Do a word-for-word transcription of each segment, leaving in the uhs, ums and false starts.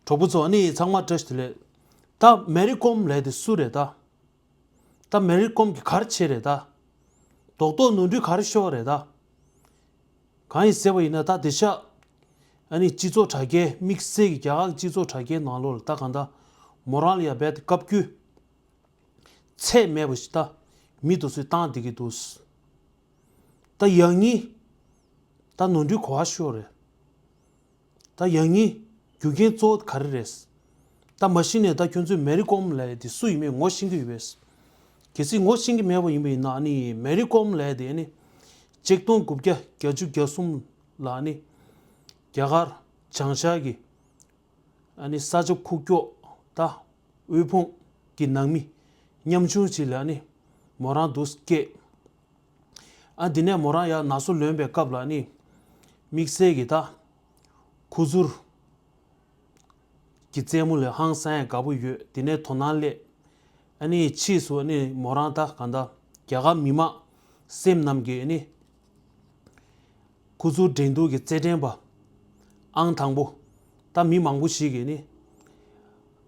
གྲོགས་པོ་ཚོ་ཨ་ནི་ཚང་མ་བཀྲ་ཤིས་བདེ་ལེགས། ད་མེ་རི་ཀོམ་ལབ་དེ་སུ་རེད་ད། ད་མེ་རི་ཀོམ་གྱིས་ག་རེ་བྱས་རེད་ད། རྡོག་རྡོག་ནོར་འཁྲུལ་ག་རེ་ཤོར་རེད་ད། གང་ཡིན་ཟེར་བ་ཡིན་ན་ད་དེ་ཤག་ཨ་ནི་སྤྱི་ཚོགས་དྲ་རྒྱའི་དམིགས་བསལ་གྱི་རྒྱ་གར་སྤྱི་ཚོགས་དྲ་རྒྱའི་ནང་ལོགས་ལ་ད་གང་ལྟར་མོ་རང་ལ་ཡ་རྦད་དེ་བཀའ་བཀྱོན་ཚད་མེད་པ་ཞིག་ད་མི་དེ་ཚོས་བཏང་བསྡད་ཀྱི་འདུག་ད་ཡང་སྙིང་ད་ནོར་འཁྲུལ་ག་པར་ཤོར་རེད། ད་ཡང་སྙིང་རྒྱུ་རྐྱེན་གཙོ་བོ་ག་རེ་རེད། ད་མ་གཞི་ནས་ད་ཁྱོད་ཚོས་མེ་རི་ཀོམ་ལབ་ཡ་དེ་སུ་ཡིན་མིན་ངོ་ཤེས་ཀྱི་ཡོད་པས། གལ་སྲིད་ངོ་ཤེས་ཀྱི་མེད་པ་ཡིན་པ་ཡིན་ན་ཨ་ནི་མེ་རི་ཀོམ་ལབ་ཡ་དེ་ཨ་ནི་ཆིག་སྟོང་དགུ་བརྒྱ་བརྒྱད་ཅུ་གྱ་གསུམ་ལ་ཨ་ནི་རྒྱ་གར་བྱང་ཤར་གྱི་ཨ་ནི་ས་ཆ་ཁུག་ཀྱོག་ད་དབུལ་ཕོངས་ཀྱི་ནང་མི་ཉམ་ཆུང་ཅིག་ལ་ཨ་ནི་མོ་རང་འདུག་སྐད། ཨ་འདི་ནས་མོ་རང་ཡར་ན་སོ་ལོན་པའི་སྐབས་ལ་ནི་དམིགས་བསལ་གྱི་ད་ཁུ་ཚུར་གྱི་རྩེད་མོ་ལ་ཧང་སང་ཡ་དགའ་པོ་ཡོད། དེ་ནས་དོ་སྣང་སླེབས། ཨ་ནི་ཕྱིས་སུ་ཨ་ནི་མོ་རང་ད་གང་ལྟར་རྒྱ་གར་མི་མང་སེམས་ནང་གི་ཨ་ནི་ཁུ་ཚུར་འགྲན་བསྡུར་གྱི་རྩེད་འགྲན་པ་ཨང་དང་པོ་ད་མི་མང་པོ་ཞིག་གིས་ནི་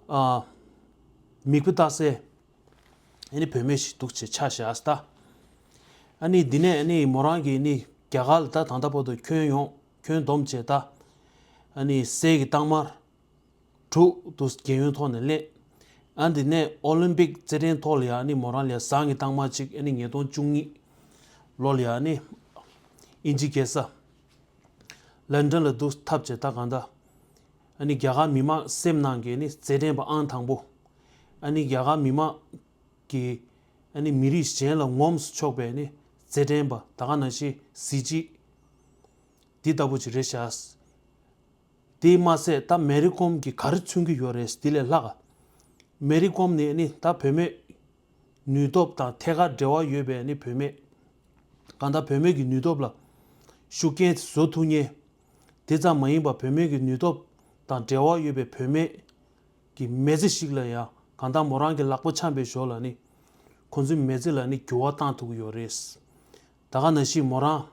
ཨ་མིག་དཔེ་ལྟ་སའི་ཨ་ནི་བུད་མེད་ཞིག་འདུག་ཅེས་ཆ་བཞག་ད། ཨ་ནི་འདི་ནས་ཨ་ནི་མོ་རང་གིས་ནི་རྒྱ་གར་ལ་ད་ད་ལྟ་བར་དུ་ཁྱོན་ཡོངས་ཁྱོན་བསྡོམས་བྱས་ད། ཨ་ནི་གསེར་གྱི་རྟགས་མར་དྲུག་ཏུ་རྒྱལ་ཡོངས་ཐོག་ནས་སླེབས། ཨ་འདི་ནས་ཨོ་ལིམ་པིག་རྩེད་འགྲན་ཐོག་ལ་ཡང་ནི་མོ་རང་ལ་ཡང་ཟངས་ཀྱི་རྟགས་མ་གཅིག་ཨ་ནི་ཉིས་སྟོང་བཅུ་གཉིས་ལོ་ལ་ཡང་ནི་དབྱིན་ཇི་རྒྱལ་ས་ལན་ཌན་ལ་འདུག་ཐབས་བྱས་ད་གང་ལྟར། ཨ་ནི་རྒྱ་གར་མི་མང་སེམས་ནང་གི་ནི་རྩེད་འགྲན་པ་ཨང་དང་པོ། ཨ་ནི་རྒྱ་གར་མི་མང་གི་ཨ་ནི་མི་རིགས་གཞན་ལ་ངོམས་སུ་ཆོག་པའི་ནི་རྩེད་འགྲན་པ་ད་ག་ནང་བཞིན་གཟི་བརྗིད་འདི་ལྟ་བུ་ཅིག་རེད་ཤག་དེས་མ་ཟད་ད་མེ་རི་ཀོམ་གྱིས་ག་རེ་མཚོན་གྱི་ཡོད་རེད་དེ་ལས་ལྷག་ག་མེ་རི་ཀོམ་ནི་ནི་ད་བུད་མེད་ནུས་སྟོབས་དང་ཐད་ཀར་འབྲེལ་བ་ཡོད་པའི་ནི་བུད་མེད། གང་ལྟར་བུད་མེད་ཀྱི་ནུས་སྟོབས་ལ་ཤུགས་རྐྱེན་བཟོ་ཐུབ་མཁན། དེ་ཙམ་མ་ཡིན་པར་བུད་མེད་ཀྱི་ནུས་སྟོབས་དང་འབྲེལ་བ་ཡོད་པའི་བུད་མེད་ཀྱི་མི་ཚེ་ཞིག་ལ་ཡང་གང་ལྟར་མོ་རང་གི་ལག་པ་འཆང་པའི་ཞོར་ལ་ནི་ཁོང་ཚོའི་མི་ཚེ་ལ་ནི་འགྱུར་བ་བཏང་ཐུབ་ཀྱི་ཡོད་རེད། ད་ག་ནང་བཞིན་མོ་རང་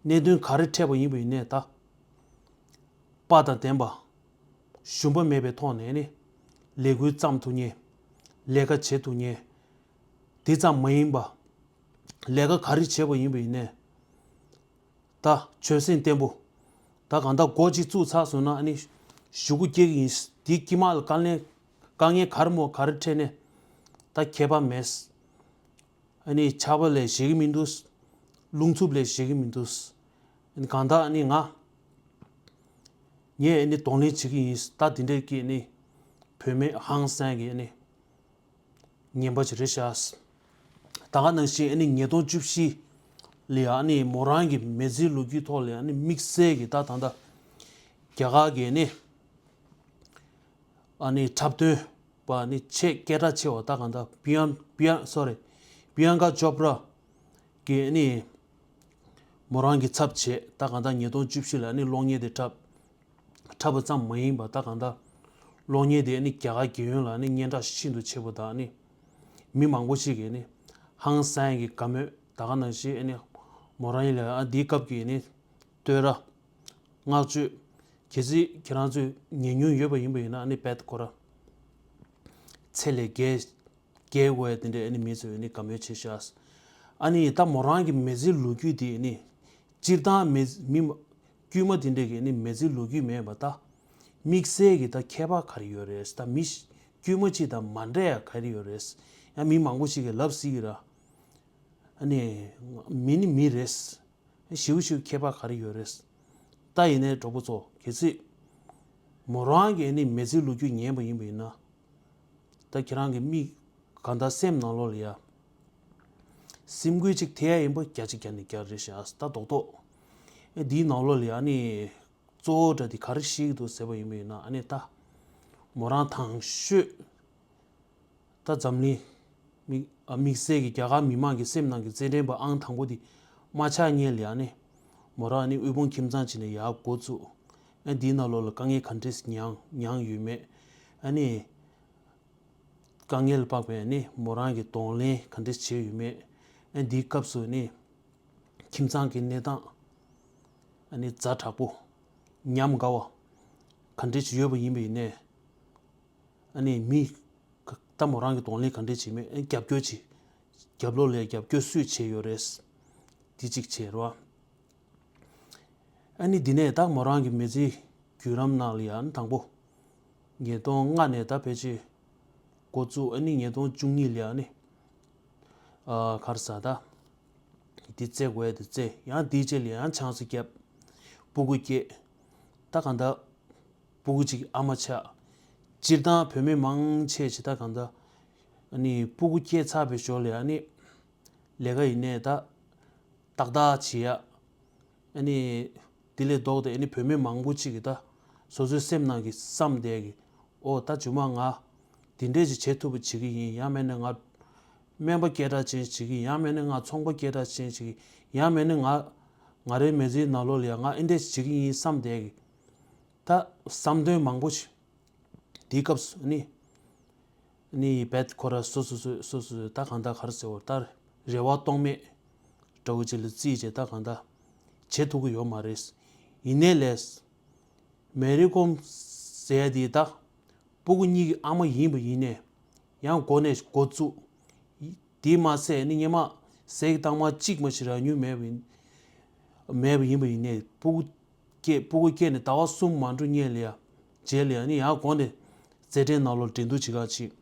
གནད་དོན་ག་རེ་འཕྲད་པ་ཡིན་པ་ཡིན་ནའི་ད། དཔའ་དང་ལྡན་པ། ཞུམ་པ་མེད་པའི་ཐོག་ནས་ནི། ལས་འགུལ་བརྩམས་ཐུབ་མཁན། ལས་ཀ་བྱེད་ཐུབ་མཁན། དེ་ཙམ་མ་ཡིན་པ། ལས་ཀ་ག་རེ་བྱས་པ་ཡིན་པ་ཡིན་ནའི། ད་ཆོད་སེམས་བརྟན་པོ། ད་གང་ལྟར་འགོ་གཅིག་བཙུགས་ཚར་སོང་ན་ཨ་ནི་གཞུག་གུ་སྐྱེ་གི་ཡིན། དེའི་དཀྱིལ་མ་ལ་དཀའ་ངལ་དཀའ་ངལ་ག་རེ་མོ་ག་རེ་འཕྲད་ནས་ད་ཁྱད་པར་མེད། ཨ་ནི་ཆར་པ་ལས་ཞེད་ཀྱི་མི་འདུག་རླུང་འཚུབ་ལས་ཞེད་ཀྱི་མི་འདུག་ཨ་ནི་གང་ལྟར་ཨ་ནི་ང་ངས་ཨ་ནི་གདོང་ལེན་བྱེད་ཀྱི་ཡིན། ད་དེ་འདྲས་ཀྱི་ཨ་ནི་བུད་མེད་ཧང་སང་གི་ཨ་ནི་ངན་པ་ཅིག་རེད་ཤག་ད་ག་ནང་བཞིན་ཨ་ནི་ཉིས་སྟོང་བཅུ་བཞི་ལ་ཡང་ཨ་ནི་མོ་རང་གི་མི་ཚེའི་ལོ་རྒྱུས་ཐོག་ལ་ཨ་ནི་དམིགས་བསལ་གྱི་ད་ད་ལྟ་རྒྱ་གར་གྱི་ཨ་ནི་ཨ་ནི་འཁྲབ་སྟོན་པ་ཨ་ནི་ཆེས་སྐད་གྲགས་ཆེ་བ་ད་གང་ལྟར་བི་ཡན་བི་ཡན་སོ་རི་བི་ཡན་ཀ་ཅོབ་ར་གི་ཨ་ནི་མོ་རང་གི་ཚབ་བྱས་ད་གང་ལྟར་ཉིས་སྟོང་བཅུ་བཞི་ལ་ཨ་ནི་གློག་བརྙན་དེ་འཁྲབ། འཁྲབ་པ་ཙམ་མ་ཡིན་པར་ད་གང་ལྟར་གློག་བརྙན་དེ་ནི་རྒྱ་གར་རྒྱལ་ཡོངས་ལ་ནི་སྙན་གྲགས་ཤིན་ཏུ་ཆེ་པོ་དང་ནི་མི་མང་པོ་ཞིག་གིས་ནི་ཧང་སང་གི་དགའ་མོས་ད་ག་ནང་བཞིན་ནི་མོ་རང་ཡིན་ལ་ཨ་འདིའི་སྐབས་ཀྱི་ནི་བསྟོད་ར་བསྔགས་བརྗོད་གལ་སྲིད་ཁྱེད་རང་ཚོས་ཉན་མྱོང་ཡོད་པ་ཡིན་པ་ཡིན་ན་ནི་བེད་ཁོ་ར་ཚད་ལས་བརྒལ་རྒྱལ་དགོས་ཡ་དེ་འདྲའི་ཨ་ནི་མི་ཚོས་ཨ་ནི་དགའ་མོས་བྱེད་ཤག་ཨ་ནི་ད་མོ་རང་གི་མི་ཚེའི་ལོ་རྒྱུས་དེ་ཨ་ནི་སྤྱིར་བཏང་མི་མི་དཀྱུས་མ་དེ་འདྲའི་གི་ཨ་ནི་མི་ཚེའི་ལོ་རྒྱུས་མེད་པ་ད། དམིགས་བསལ་གྱི་ད་ཁྱད་པར་ག་རེ་ཡོད་རེད་ད། མི་དཀྱུས་མ་གཅིག་དང་མ་འདྲ་ཡ་ག་རེ་ཡོད་རེད། ཡང་མི་མང་པོ་ཞིག་གིས་ལབ་སྲིད་ཀྱི་ར། ཨ་ནི་མི་ནི་མི་རེད། ཞེ་པོ་ཞེ་པོ་ཁྱད་པར་ག་རེ་ཡོད་རེད། ད་ཡིན་ནའི་གྲོགས་པོ་ཚོ་གལ་སྲིད་མོ་རང་གི་ཨ་ནི་མི་ཚེའི་ལོ་རྒྱུས་ཉན་པ་ཡིན་པ་ཡིན་ན། ད་ཁྱེད་རང་གི་མིག་གང་ལྟར་སེམས་ནང་ལོགས་ལ་ཡ། སེམས་འགུལ་ཅིག་ཐེབས་ཡ་ཡིན་པ་བརྒྱ་ཆ་བརྒྱ་ནས་བརྒྱ་རེད་ཤག་ད་རྡོག་རྡོག་ཨེ་འདིའི་ནང་ལོགས་ལ་ཡ་ཨ་ནི་གཙོ་བོ་འདྲ་དེ་ག་རེ་ཤེས་ཀྱི་འདུག་ཟེར་བ་ཡིན་པ་ཡིན་ན་ཨ་ནི་ད་མོ་རང་དང་ཤོས་ད་འཛམ་གླིང་དམིགས་ཨ་དམིགས་བསལ་གྱི་རྒྱ་གར་མི་མང་གི་སེམས་ནང་གི་རྩེད་འགྲན་པ་ཨང་དང་པོ་དེ་མ་ཆགས་སྔོན་ལ་ཨ་ནི་མོ་རང་ཨ་ནི་དབུལ་ཕོངས་ཁྱིམ་ཚང་ཅིག་ནས་ཡར་འགོ་བཙུགས། ཨ་འདིའི་ནང་ལོགས་ལ་དཀའ་ངལ་ག་འདྲས་མྱངས་མྱངས་ཡོད་མེད། ཨ་ནི་དཀའ་ངལ་ལ་དཔག་པའི་ཨ་ནི་མོ་རང་གི་གདོང་ལེན་ག་འདྲས་བྱས་ཡོད་མེད། ཨ་འདིའི་སྐབས་སུ་ཨ་ནི་ཁྱིམ་ཚང་གི་གནས་སྟངས་ཨ་ནི་ཛ་དྲག་པོ། ཉམས་དགའ་བ། ག་འདྲས་ཅིག་ཡོད་པ་ཡིན་པ་ཡིན་ནའི། ཨ་ནི་མི་ད་མོ་རང་གི་གདོང་ལེན་ག་འདྲས་བྱེད་མེད། ཨ་རྒྱབ་སྐྱོར་ཅིག་རྒྱབ་ལོགས་ལ་རྒྱབ་སྐྱོར་སུས་བྱས་ཡོད་རེད། དེ་གཅིག་བྱས་རོགས། ཨ་ནི་འདི་ནས་ད་མོ་རང་གི་མི་ཚེའི་བརྒྱུད་རིམ་ནང་ལ་ཡང་དང་པོ། ཉིས་སྟོང་ལྔ་ནས་ད་ཕལ་ཆེར་འགོ་བཙུགས། ཨ་ནི་ཉིས་སྟོང་བཅུ་གཉིས་ལ་ཡང་ནི། ཨ་ག་རེ་ཟ་ད། འདི་རྩེ་དགོས་འདི་རྩེ། ཡང་འདིའི་རྗེས་ལ་ཡང་ཆང་ས་བརྒྱབ། སྤུ་གུ་སྐྱེས། ད་གང་ལྟར། སྤུ་གུ་གཅིག་ཨ་མ་ཆགས། སྤྱིར་བཏང་བུད་མེད་མང་ཆེ་ཞིག་ད་གང་ལྟར། ཨ་ནི་སྤུ་གུ་སྐྱེས་ཚར་བའི་ཞོར་ལ་ཨ་ནི། ལས་ཀ་ཡིན་ནའི་ད། ཏག་ཏག་བྱེད་ཡ། ཨ་ནི། དེ་ལས་ལྡོག་སྟེ་ཨ་ནི་བུད་མེད་མང་པོ་ཅིག་གིས་ད། སོ་སོའི་སེམས་ནང་གི་བསམ་བསྡད་གི། ཨོ་ད་རྗེས་མ་ང་། དེ་འདྲས་ཅིག་བྱེད་ཐུབ་པ་བྱེད་ཀྱི་ཡིན། ཡང་མིན་ན་ང་། སྨན་པ་སྐད་གྲགས་ཅན་བྱེད་ཀྱི་ཡིན། ཡང་མིན་ན་ང་ཚོང་པ་སྐད་གྲགས་ཅན་བྱེད་ཀྱི་ཡིན། ཡང་མིན་ན་ང་། ང་རའི་མི་ཚེའི་ནང་ལོགས་ལ་ཡང་ང་ཨེ་འདྲས་བྱེད་ཀྱི་ཡིན་བསམ་བསྡད་གི། ད་བསམ་དོན་མང་པོ་ཞིག་དེའི་སྐབས་སུ་ནི། ནི་བེད་ཁོ་ར་སོ་སོ་སོ་སོ་སོ་ད་གང་ལྟར་ག་རེ་ཟེར་བ། ད་རེ་བ་རྟོག་མེད་འདྲ་བོ་ཅིག་ལ་བརྩིས་བྱས་ད་གང་ལྟར་བྱེད་ཐུབ་ཀྱི་ཡོད་མ་རེད། ཡིན་ནའི་ལས། མེ་རི་ཀོམ་ཟེར་ཡ་དེ་ད་སྤུ་གུ་གཉིས་ཀྱི་ཨ་མ་ཡིན་པ་ཡིན་ནའི། ཡང་འགོ་ནས་འགོ་བཙུགས། དེས་མ་ཟད་ནི་སྔོན་མ་ཟས་ཀྱི་སྟག་མ་གཅིག་མ་ཞིག་རག་མྱོང་མེད་པ་ཡིན། མེད་པ་ཡིན་པ་ཡིན་ནའི་སྤུ་གུ་སྐྱེས། སྤུ་གུ་སྐྱེས་ནས་ཟླ་བ་གསུམ་མ་འགྲོ་སྔོན་ལ་ཡ། རྗེས་ལ་ཡ་ནི་ཡང་འགོ་ནས་རྩེད་འགྲན་ནང་ལོགས་འགྲན་བསྡུར་བྱེད་ག་ཕྱིན།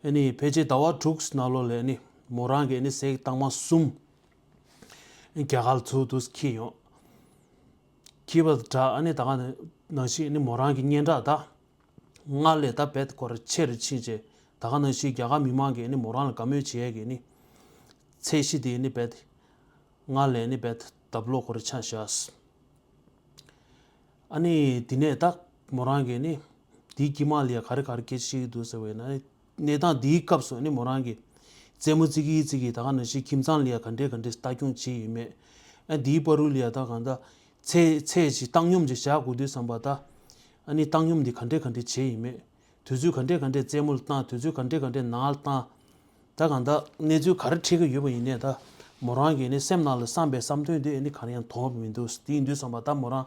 ཨ་ནི་ཕལ་ཆེར་ཟླ་བ་དྲུག་ནང་ལོགས་ལ་ནི་མོ་རང་གིས་ནི་ཟས་ཀྱི་སྟག་མ་གསུམ་རྒྱ་གར་ལ་ཚུར་དུ་འཁྱེར་ཡོང་། འཁྱེར་བ་དང་སྦྲགས་ཨ་ནི་ད་ག་ནང་བཞིན་ནི་མོ་རང་གི་སྙན་གྲགས་ད། སྔར་ལས་ད་བེད་ཁོ་ར་ཆེ་རུ་ཕྱིན་རྗེས་ད་ག་ནང་བཞིན་རྒྱ་གར་མི་མང་གིས་ནི་མོ་རང་ལ་དགའ་མོས་བྱེད་ཡས་ཀྱི་ནི་ཚད་གཞི་དེ་ནི་བེད་སྔར་ལས་ནི་བེད་ལྡབ་ལོག་ཁོ་ར་ཆགས་བཞག། ཨ་ནི་དེ་ནས་ད་མོ་རང་གིས་ནི་དེའི་དཀྱིལ་མ་ལ་ཡ་ག་རེ་ག་རེ་སྐད་ཆ་བཤད་ཀྱི་འདུག་ཟེར་བས་ན། གནས་སྟངས་དེའི་སྐབས་སུ་ནི་མོ་རང་གིས་རྩེད་མོ་རྩེ་གི་རྩེ་གི་ད་ག་ནང་བཞིན་ཁྱིམ་ཚང་ལ་ཡ་ག་འདྲས་ག་འདྲས་ལྟ་སྐྱོང་བྱེད་ཡོད་མེད། ཨ་དེའི་བར་དུ་ལ་ཡ་ད་གང་ལྟར་ཚད་ཚད་ཅིག་བཏང་སྙོམས་ཅིག་བཞག་དགོས་དུས་ཙམ་པ་ད། ཨ་ནི་བཏང་སྙོམས་འདི་ག་འདྲས་ག་འདྲས་བྱས་ཡིན་མེད། དུས་ཚོད་ག་འདྲས་ག་འདྲས་རྩེད་མོ་ལ་བཏང་། དུས་ཚོད་ག་འདྲས་ག་འདྲས་ནང་ལ་བཏང་། ད་གང་ལྟར་གནས་ཚུལ་ག་རེ་འཕྲད་ཀྱི་ཡོད་པ་ཡིན་ནའི་ད་མོ་རང་གིས་ནི་སེམས་ནང་ལ་བསམ་པའི་བསམ་དོན་དེ་ནི་ག་རེ་ཡང་དོར་བ་མི་འདུག། དེ་ཡིན་དུས་ཙམ་པ་ད་མོ་རང་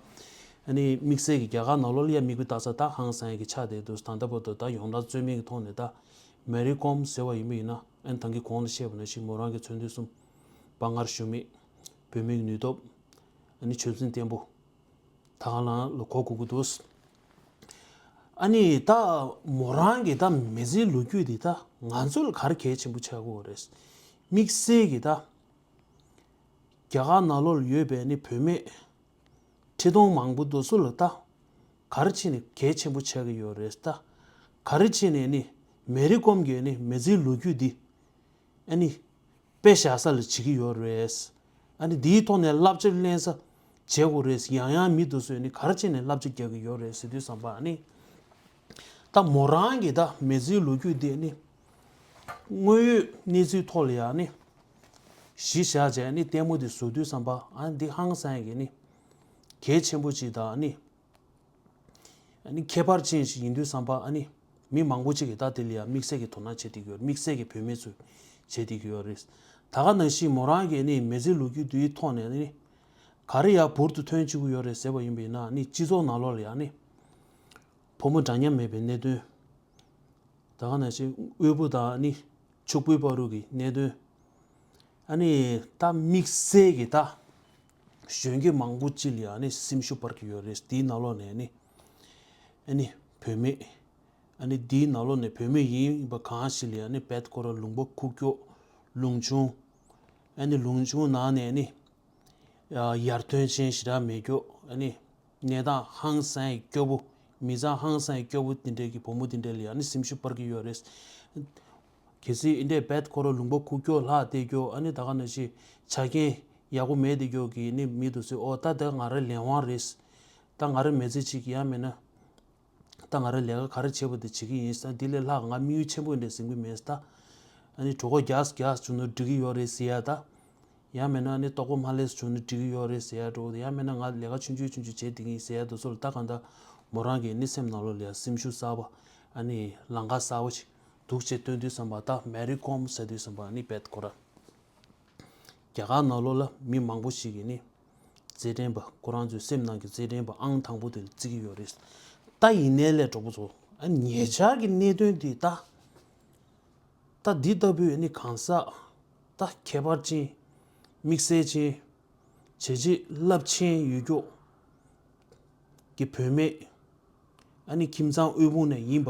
ཨ་ནི་དམིགས་བསལ་གྱི་རྒྱ་གར་ནང་ལོགས་ལ་ཡ་མིག་དཔེ་ལྟ་ས་ད་ཧང་སང་གི་ཆགས་བསྡད་འདུག། ད་ལྟ་བར་དུ་ད་ཡོངས་གྲགས་རྩོད་མེད་ཀྱི་ཐོག་ནས་ད་མེ་རི་ཀོམ་ཟེར་བ་ཡིན་པ་ཡིན་ན། ཨ་ནི་ད་གིན་གོང་ལ་བཤད་པ་ནང་བཞིན་མོ་རང་གི་མཚོན་དོན་གསུམ་དཔའ་ངར་ཞུམ་མེད། བུད་མེད་ཀྱི་ནུས་སྟོབས། ཨ་ནི་ཆོད་སེམས་བརྟན་པོ། ད་ག་ལ་ལ་གོ་དགོས་ཀྱི་འདུག། ཨ་ནི་ད་མོ་རང་གི་ད་མི་ཚེའི་ལོ་རྒྱུས་འདི་ད་ང་ཚོ་ལ་ག་རེ་གལ་ཆེན་པོ་ཆགས་ཀྱི་ཡོད་རེད། དམིགས་བསལ་གྱི་ད་རྒྱ་གར་ནང་ལོགས་ལ་ཡོད་པའི་ནི་བུད་མེད་ཁྲི་སྟོང་མང་པོ་འདི་ཚོ་ལ་ད་ག་རེ་བྱས་ནས་གལ་ཆེན་པོ་ཆགས་ཀྱི་ཡོད་རེད། ད་ག་རེ་བྱས་ནས་ནི་མེ་རི་ཀོམ་གྱི་ནི་མི་ཚེའི་ལོ་རྒྱུས་འདི་ཨ་ནི་དཔེ་བཞག་ས་ལ་བྱེད་ཀྱི་ཡོད་རེད། ཨ་ནི་འདིའི་ཐོག་ནས་བསླབ་བྱ་ལེན་ས་བྱེད་དགོས་རེད། ཡང་ཡང་མི་འདི་ཚོས་ནི་ག་རེ་བྱས་ནས་བསླབ་བྱ་རྒྱག་གི་ཡོད་རེད་ཟེར་དུས་ཙམ་པ་ཨ་ནི། ད་མོ་རང་གི་ད་མི་ཚེའི་ལོ་རྒྱུས་འདི་ནི། དངོས་ཡོད་གནས་ཚུལ་ཐོག་ལ་ཡང་ནི། གཞི་བཞག་བྱས་ནི་ལྟད་མོ་འདི་བཟོ་དུས་ཙམ་པ་ཨ་ནི་འདི་ཧང་སང་གི་ནི། གལ་ཆེན་པོ་ཅིག་ད་ནི། ཨ་ནི་ཁྱད་པར་ཅན་ཞིག་ཡིན་དུས་ཙམ་པ་ཨ་ནི་མི་མང་པོ་ཅིག་གིས་ད་དེ་ལ་ཡང་དམིགས་བསལ་གྱི་དོ་སྣང་བྱེད་བསྡད་ཀྱི་ཡོད་རེད། དམིགས་བསལ་གྱི་བུད་མེད་ཚོས་བྱེད་བསྡད་ཀྱི་ཡོད་རེད། ད་ག་ནང་བཞིན་མོ་རང་གིས་ནི་མི་ཚེའི་ལོ་རྒྱུས་འདིའི་ཐོག་ནས་ནི་ག་རེ་ཡང་འབུར་དུ་ཐོན་བཅུག་གི་ཡོད་རེད་ཟེར་བ་ཡིན་པ་ཡིན་ན། ནི་སྤྱི་ཚོགས་ནང་ལོགས་ལ་ཡང་ནི་ཕོ་མོ་འདྲ་མཉམ་མེད་པའི་གནད་དོན། ད་ག་ནང་བཞིན་དབུལ་པོ་དང་ནི་ཕྱུག་པོའི་བར་དུ་གི་གནད་དོན། ཨ་ནི་ད་དམིགས་བསལ་གྱི་ད་གཞོན་སྐྱེས་མང་པོ་ཅིག་ལ་ཡང་ནི་སེམས་ཤུགས་སྤར་གྱི་ཡོད་རེད། དེའི་ནང་ལོགས་ནས་ནི་ཨ་ནི་བུད་མེད། ཨ་ནི་དེའི་ནང་ལོགས་ནས་བུད་མེད་ཡིན་པ་གང་ཞིག་ལ་ཡང་ནི་བེད་ཁོ་ར་ལུང་པ་ཁུག་ཀྱོག་ལུང་ཆུང་། ཨ་ནི་ལུང་ཆུང་ནང་ནས་ནི་ཡར་ཐོན་ཅན་ཞེ་དྲག་མེད་ཀྱོག། ཨ་ནི་གནས་སྟངས་ཧང་སང་ཡ་སྐྱོ་པོ། མི་ཚང་ཧང་སང་ཡ་སྐྱོ་པོ་དེ་འདྲའི་གི་བུ་མོ་དེ་འདྲ་ལ་ཡང་ནི་སེམས་ཤུགས་སྤར་གྱི་ཡོད་རེད། གལ་སྲིད་འདི་འདྲའི་བེད་ཁོ་ར་ལུང་པ་ཁུག་ཀྱོག་ལྷག་བསྡད་ཀྱོག། ཨ་ནི་ད་ག་ནང་བཞིན་ཆ་རྐྱེན་ཡག་པོ་མེད་བསྡད་ཀྱོག་གི་ནི་མི་འདུག་ཟེར། ཨོ་ད་ད་ང་རའི་ལས་དབང་རེད། ད་ང་རའི་མི་ཚེ་གཅིག་ཡང་མིན་ན། ད་ང་རའི་ལས་ཀ་ག་རེ་བྱེད་པ་དེ་བྱེད་ཀྱི་ཡིན་ཟེར། འདི་ལས་ལྷག་ང་དམིགས་ཡུལ་ཆེན་པོ་འདྲ་ཟིན་གྱི་མེད་ཟེར། ད་ཨ་ནི་གྲོད་ཁོག་རྒྱགས་རྒྱགས་བྱུང་ན་འགྲིག་གི་ཡོད་རེད་ཟེར་ཡ་ད། ཡང་མིན་ན་ཨ་ནི་ལྟོགས་པ་མ་ལས་བྱུང་ན་འགྲིག་གི་ཡོད་རེད་ཟེར་ཡ་འདྲ་བོ། ཡང་མིན་ན་ང་ལས་ཀ་ཆུང་ཆུང་ཆུང་ཆུང་བྱེད་བསྡད་ཀྱི་ཡིན་ཟེར་ཡ་དེ་ཚོ་ལ་ད་གང་ལྟར་མོ་རང་གིས་ནི་སེམས་ནང་ལོགས་ལ་ཡ་སེམས་ཤུགས་གསར་པ། ཨ་ནི་ལམ་ཁ་གསར་པ་ཞིག་འདུག་བྱས་སྟོན་དུས་ཙམ་པ། ད་མེ་རི་ཀོམ་ཟེར་དུས་ཙམ་པ་ཨ་ནི་བེད་ཁོ་ར། རྒྱ་གར་ནང་ལོགས་ལ་མི་མང་པོ་ཞིག་གིས་ནི་ རྩེད་འགྲན་པ་ཁོ་རང་ཚོའི་སེམས་ནང་གི་རྩེད་འགྲན་པ་ཨང་དང་པོ་དེ་ལ་བརྩི་གི་ཡོད་རེད། ད་ཡིན་ནའི་ལས་གྲོགས་པོ་ཚོ། ཨ་ཉེ་ཆར་གྱི་གནད་དོན་འདི་ད། ད་འདི་ལྟ་བུའི་ནི་གང་ཟག་ད་ཁྱད་པར་ཅན། དམིགས་བསལ་ཅན། བྱས་རྗེས་རླབས་ཆེན་ཡོད་མཁན་གྱི་བུད་མེད། ཨ་ནི་ཁྱིམ་ཚང་དབུལ་ཕོངས་ནས་ཡིན་པ།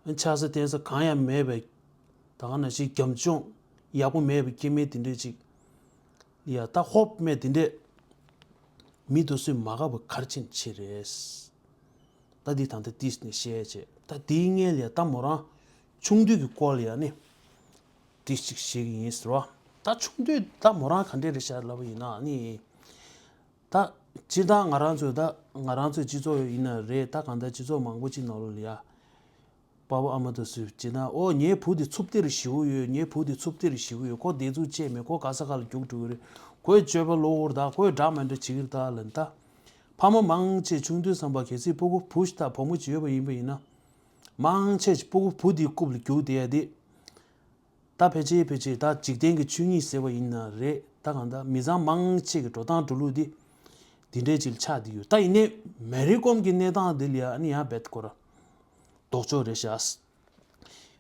ཨ་ཆགས་ས་བརྟེན་ས་གང་ཡང་མེད་པའི། ད་ག་ནང་བཞིན་རྒྱབ་ལྗོངས་ཡག་པོ་མེད་པའི་སྐྱེ་དམན་དེ་འདྲས་ཅིག་ལ་ཡ་ད་ཧོབ་མེད་དེ་འདྲས་མི་དེ་ཚོས་མ་དགའ་བ་ག་རེ་བྱས་ནས་བྱེད་རེད། ད་འདི་ད་ལྟ་ཏིས་ནས་བཤད་བྱས། ད་འདིའི་སྔོན་ལ་ཡ་ད་མོ་རང་ཆུང་དུས་ཀྱི་སྐོར་ལ་ཡ་ནི་ཏིས་ཅིག་བཤད་ཀྱི་ཡིན་ཟེར་བ། ད་ཆུང་དུས་ད་མོ་རང་ག་འདྲས་རེད་ཤག་ལབ་པ་ཡིན་ན་ནི། ད་སྤྱིར་བཏང་ང་རང་ཚོས་ད་ང་རང་ཚོའི་སྤྱི་ཚོགས་ཡིན་ན་རེད། ད་གང་ལྟར་སྤྱི་ཚོགས་མང་པོ་ཅིག་ནང་ལོགས་ལ་ཡ། པ་ཕ་ཨ་མ་དེ་ཚོས་བྱས་ན། ཨོ་ངའི་བུ་དེ་ཚུབ་སྟེར་ཞེ་པོ་ཡོད། ངའི་བུ་དེ་ཚུབ་སྟེར་ཞེ་པོ་ཡོད། ཁོ་བདེ་ཚུགས་ཅིག་མེད། ཁོ་ག་ས་ག་ལ་རྒྱུགས་འགྲོ་གི་རེད། ཁོའི་སྤྱོད་པ་བློ་འཁོར་ད། ཁོས་འདྲ་མི་འདྲ་བྱེད་ཀྱི་རེད་ད་ལབ་ནས་ད། ཕ་མ་མང་ཆེ་ཆུང་དུས་ཙམ་པ་གལ་སྲིད་སྤུ་གུ་བུ་ཞིག་དང་བུ་མོ་ཅིག་ཡོད་པ་ཡིན་པ་ཡིན་ན། མང་ཆེ་ཞིག་སྤུ་གུ་བུ་དེའི་རྐུབ་ལ་རྒྱུགས་བསྡད་ཡ་དེ། ད་ཕལ་ཆེར་ཕལ་ཆེར་ད་འཇིག་རྟེན་གྱི་ཆོས་ཉིད་ཟེར་བ་ཡིན་ན་རེད། ད་གང་ལྟར་མི་ཚང་མང་ཆེ་གི་འགྲོ་སྟངས་འགྲོ་ལུགས་འདི་འདི་འདྲའི་ཅིག་ཆགས་བསྡད་ཡོད། ད་ཡིན་ནའི་མེ་རི་ཀོམ་གྱི་གནས་སྟངས་འདི་ལ་ཡ་ཨ་ནི་ཡང་རྦད་ཁོ་ར་ལྡོག་ཕྱོགས་རེད་ཤག།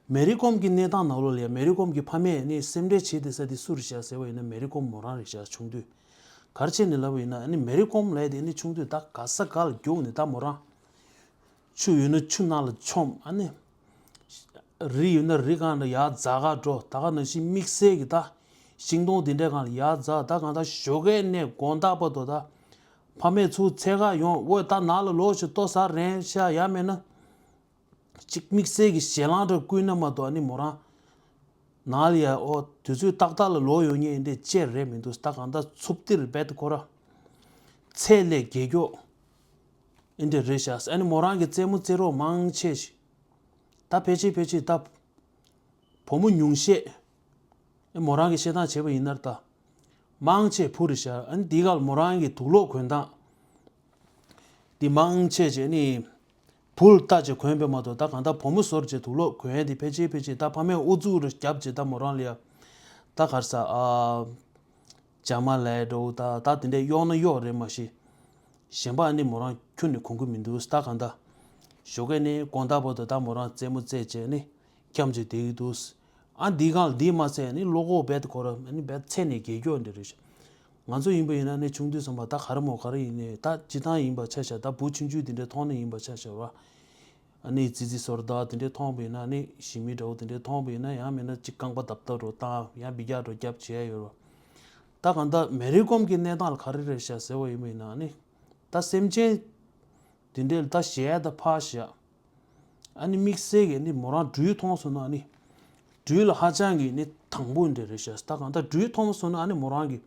མེ་རི་ཀོམ་གྱི་གནས་སྟངས་ནང་ལོགས་ལ་ཡ་མེ་རི་ཀོམ་གྱི་ཕ་མས་ནི་སེམས་ཁྲལ་བྱེད་བསྡད་ས་དེ་སུ་རེད་ཤག་ཟེར་བ་ཡིན་ན་མེ་རི་ཀོམ་མོ་རང་རེད་ཤག། ཆུང་དུས་ག་རེ་བྱས་ནས་ལབ་པ་ཡིན་ན། ཨ་ནི་མེ་རི་ཀོམ་ལབ་ཡ་དེ་ནི་ཆུང་དུས་ད་ག་ས་ག་ལ་རྒྱུགས་ནས་ད་མོ་རང་ཆུ་ཡོད་ན་ཆུ་ནང་ལ་མཆོངས། ཨ་ནི་རི་ཡོད་ན་རི་སྒང་ལ་ཡར་འཛེག་ག་འགྲོ། ད་ག་ནང་བཞིན་དམིགས་བསལ་གྱི་ད་ཤིང་སྡོང་དེ་འདྲའི་སྒང་ལ་ཡར་འཛེག། ད་གང་ལྟར་ཞོགས་ཀས་ནས་དགོང་དག་བར་དུ་ད་ཕ་མས་ཚུར་འཚོལ་ག་ཡོང་། ཨོ་ད་ནང་ལ་ལོག་ཤིག། ལྟོ་ཟ་རན་ཤག། ཡང་མིན་ན་ཅིག་དམིགས་བསལ་གྱི་ཞེད་ལངས་འདྲ་བསྐུལ་ན་མ་གཏོགས། ཨ་ནི་མོ་རང་ནང་ལ་ཡ་ཨོ་དུས་ཚོད་ཏག་ཏག་ལ་ལོག་ཡོང་མཁན་འདི་ཅིག་རེད་མི་འདུག། ད་གང་ལྟར་ཚུབ་སྟེར་རྦད་ཁོ་ར་ཚད་ལས་བརྒལ་མགྱོགས་འདི་འདྲ་རེད་ཤག། ཨ་ནི་མོ་རང་གི་རྩེད་མོ་རྩེ་རོགས་མང་ཆེ་ཞིག་ད་ཕལ་ཆེར་ཕལ་ཆེར་ད་བུ་མོ་ཉུང་ཤས། ཨ་མོ་རང་གིས་བཤད་སྟངས་བྱས་པ་ཡིན་ན་ད་མང་ཆེ་བུ་རེད་ཤག། ཨ་ནི་འདི་ག་ལ་མོ་རང་གི་དུག་ལོག་གོན་སྟངས་འདི་མང་ཆེ་བྱས་ནི་བུ་ལ་ལྟ་བྱས་གོན་པས་མ་གཏོགས། ད་གང་ལྟར་བུ་མོ་བཟོ་འདྲ་བྱས་དུག་ལོག་གོན་ཡ་དེ་ཕལ་ཆེར་ཕལ་ཆེར་ད་ཕ་མས་ཨུ་ཚུགས་རེ་བརྒྱབ་བྱས་ད་མོ་རང་ལ་ཡ་ད་ག་རེ་ཟ། ཨ་ཇ་མ་ལའི་འདྲ་བོ་ད་ད་དེ་འདྲས་གཡོག་ན་གཡོག་རེད་མ་གཞི། གཞན་པ་ཨ་ནི་མོ་རང་ཁྱོན་ནས་གོན་གི་མི་འདུག། ད་གང་ལྟར་ཞོགས་ཀས་ནས་དགོང་དག་བར་དུ་ད་མོ་རང་རྩེད་མོ་རྩེད་བྱས་ནི་འཁྱམས་བྱས་བསྡད་ཀྱི་འདུག། ཨ་འདི་སྒང་ལ་འདི་མ་ཚད་ནི་བློ་ཁོག་རྦད་ཁོ་ར་ཨ་ནི་རྦད་ཚད་ནས་རྒྱལ་སྐྱོག་འདི་རེད་ཤག། ང་ཚོ་ཡིན་པ་ཡིན་ན་ནི་ཆུང་དུས་ཙམ་པ་ད་ག་རེ་མོ་ག་རེ་ཡིན་ནའི་ད་སྤྱིར་བཏང་ཡིན་པ་ཆ་བཞག། ད་བུ་ཆུང་ཆུང་དེ་འདྲའི་ཐོག་ནས་ཡིན་པ་ཆ་བཞག་ར། ཨ་ནི་ཙི་ཙི་སོར་ད་དེ་འདྲའི་མཐོང་བ་ཡིན་ན་ནི་ཞི་མི་འདྲ་བོ་དེ་འདྲའི་མཐོང་བ་ཡིན་ན། ཡང་མིན་ན་ཅིག་རྐང་པ་རྡབ་རྡབ་འདྲ་བོ་བཏང་། ཡང་འབུད་རྒྱག་འདྲ་བོ་རྒྱབ་བྱས་ཡོད་ར། ད་གང་ལྟར་མེ་རི་ཀོམ་གྱི་གནས་སྟངས་ལ་ག་རེ་རེད་ཤག་ཟེར་བ་ཡིན་པ་ཡིན་ན་ནི། ད་སེམས་ཅན་དེ་འདྲའི་ལ་ད་ཞེད་ད་ཕར་བཞག། ཨ་ནི་དམིགས་བསལ་གྱི་ནི་མོ་རང་སྦྲུལ་མཐོང་སོང་ན་ནི། སྦྲུལ་ལ་ཧ་ཅང་གི་ནི་དང་པོ་འདྲ་རེད་ཤག། ད་གང་ལྟར་སྦྲུལ་མཐོང་སོང་ན་ཨ་ནི་མོ་རང་གི་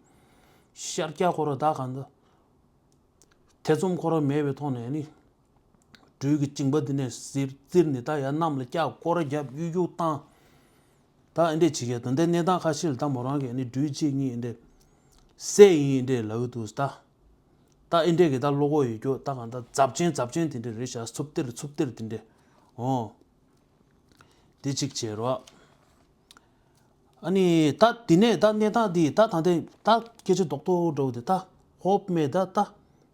ཤར་རྒྱག་ཁོ་ར་ད་གང་ལྟར་ཐེ་ཚོམ་ཁོ་ར་མེད་པའི་ཐོག་ནས་ནི། སྦྲུལ་གྱི་གཅིན་པ་དེ་ནས་གཟིར་གཟིར་ནས་ད་ཡར་གནམ་ལ་བཀྱག། སྐོར་ར་བརྒྱབ། གཡུག་གཡུག་བཏང་། ད་ཨེ་འདྲས་བྱེད་ཀྱི་ད་ལྟའི་གནས་སྟངས་ཁ་ཤས་ལ་ད་མོ་རང་གིས་ཨ་ནི་སྦྲུལ་གཅིག་གཉིས་ཨེ་འདྲས་བསད་ཡིན་ཨེ་འདྲས་ལབ་ཀྱི་འདུག། ད་ད་ཨེ་འདྲས་ཀྱི་ད་བློ་ཁོག་ཡོད་རྒྱུ་ད་གང་ད་རྫབ་ཆེན་རྫབ་ཆེན་དེ་འདྲས་རེད་ཤག། ཚུབ་སྟེར་ཚུབ་སྟེར་དེ་འདྲས། འོ། དེ་གཅིག་བྱས་རོགས། ཨ་ནི་ད་དེ་ནས་ད་གནས་སྟངས་འདི་ད་ད་ལྟའི་ད་སྐད་ཆ་རྡོག་རྡོག་འདྲ་བོ་དེ་ད་ཧོབ་མེད་ད་ད་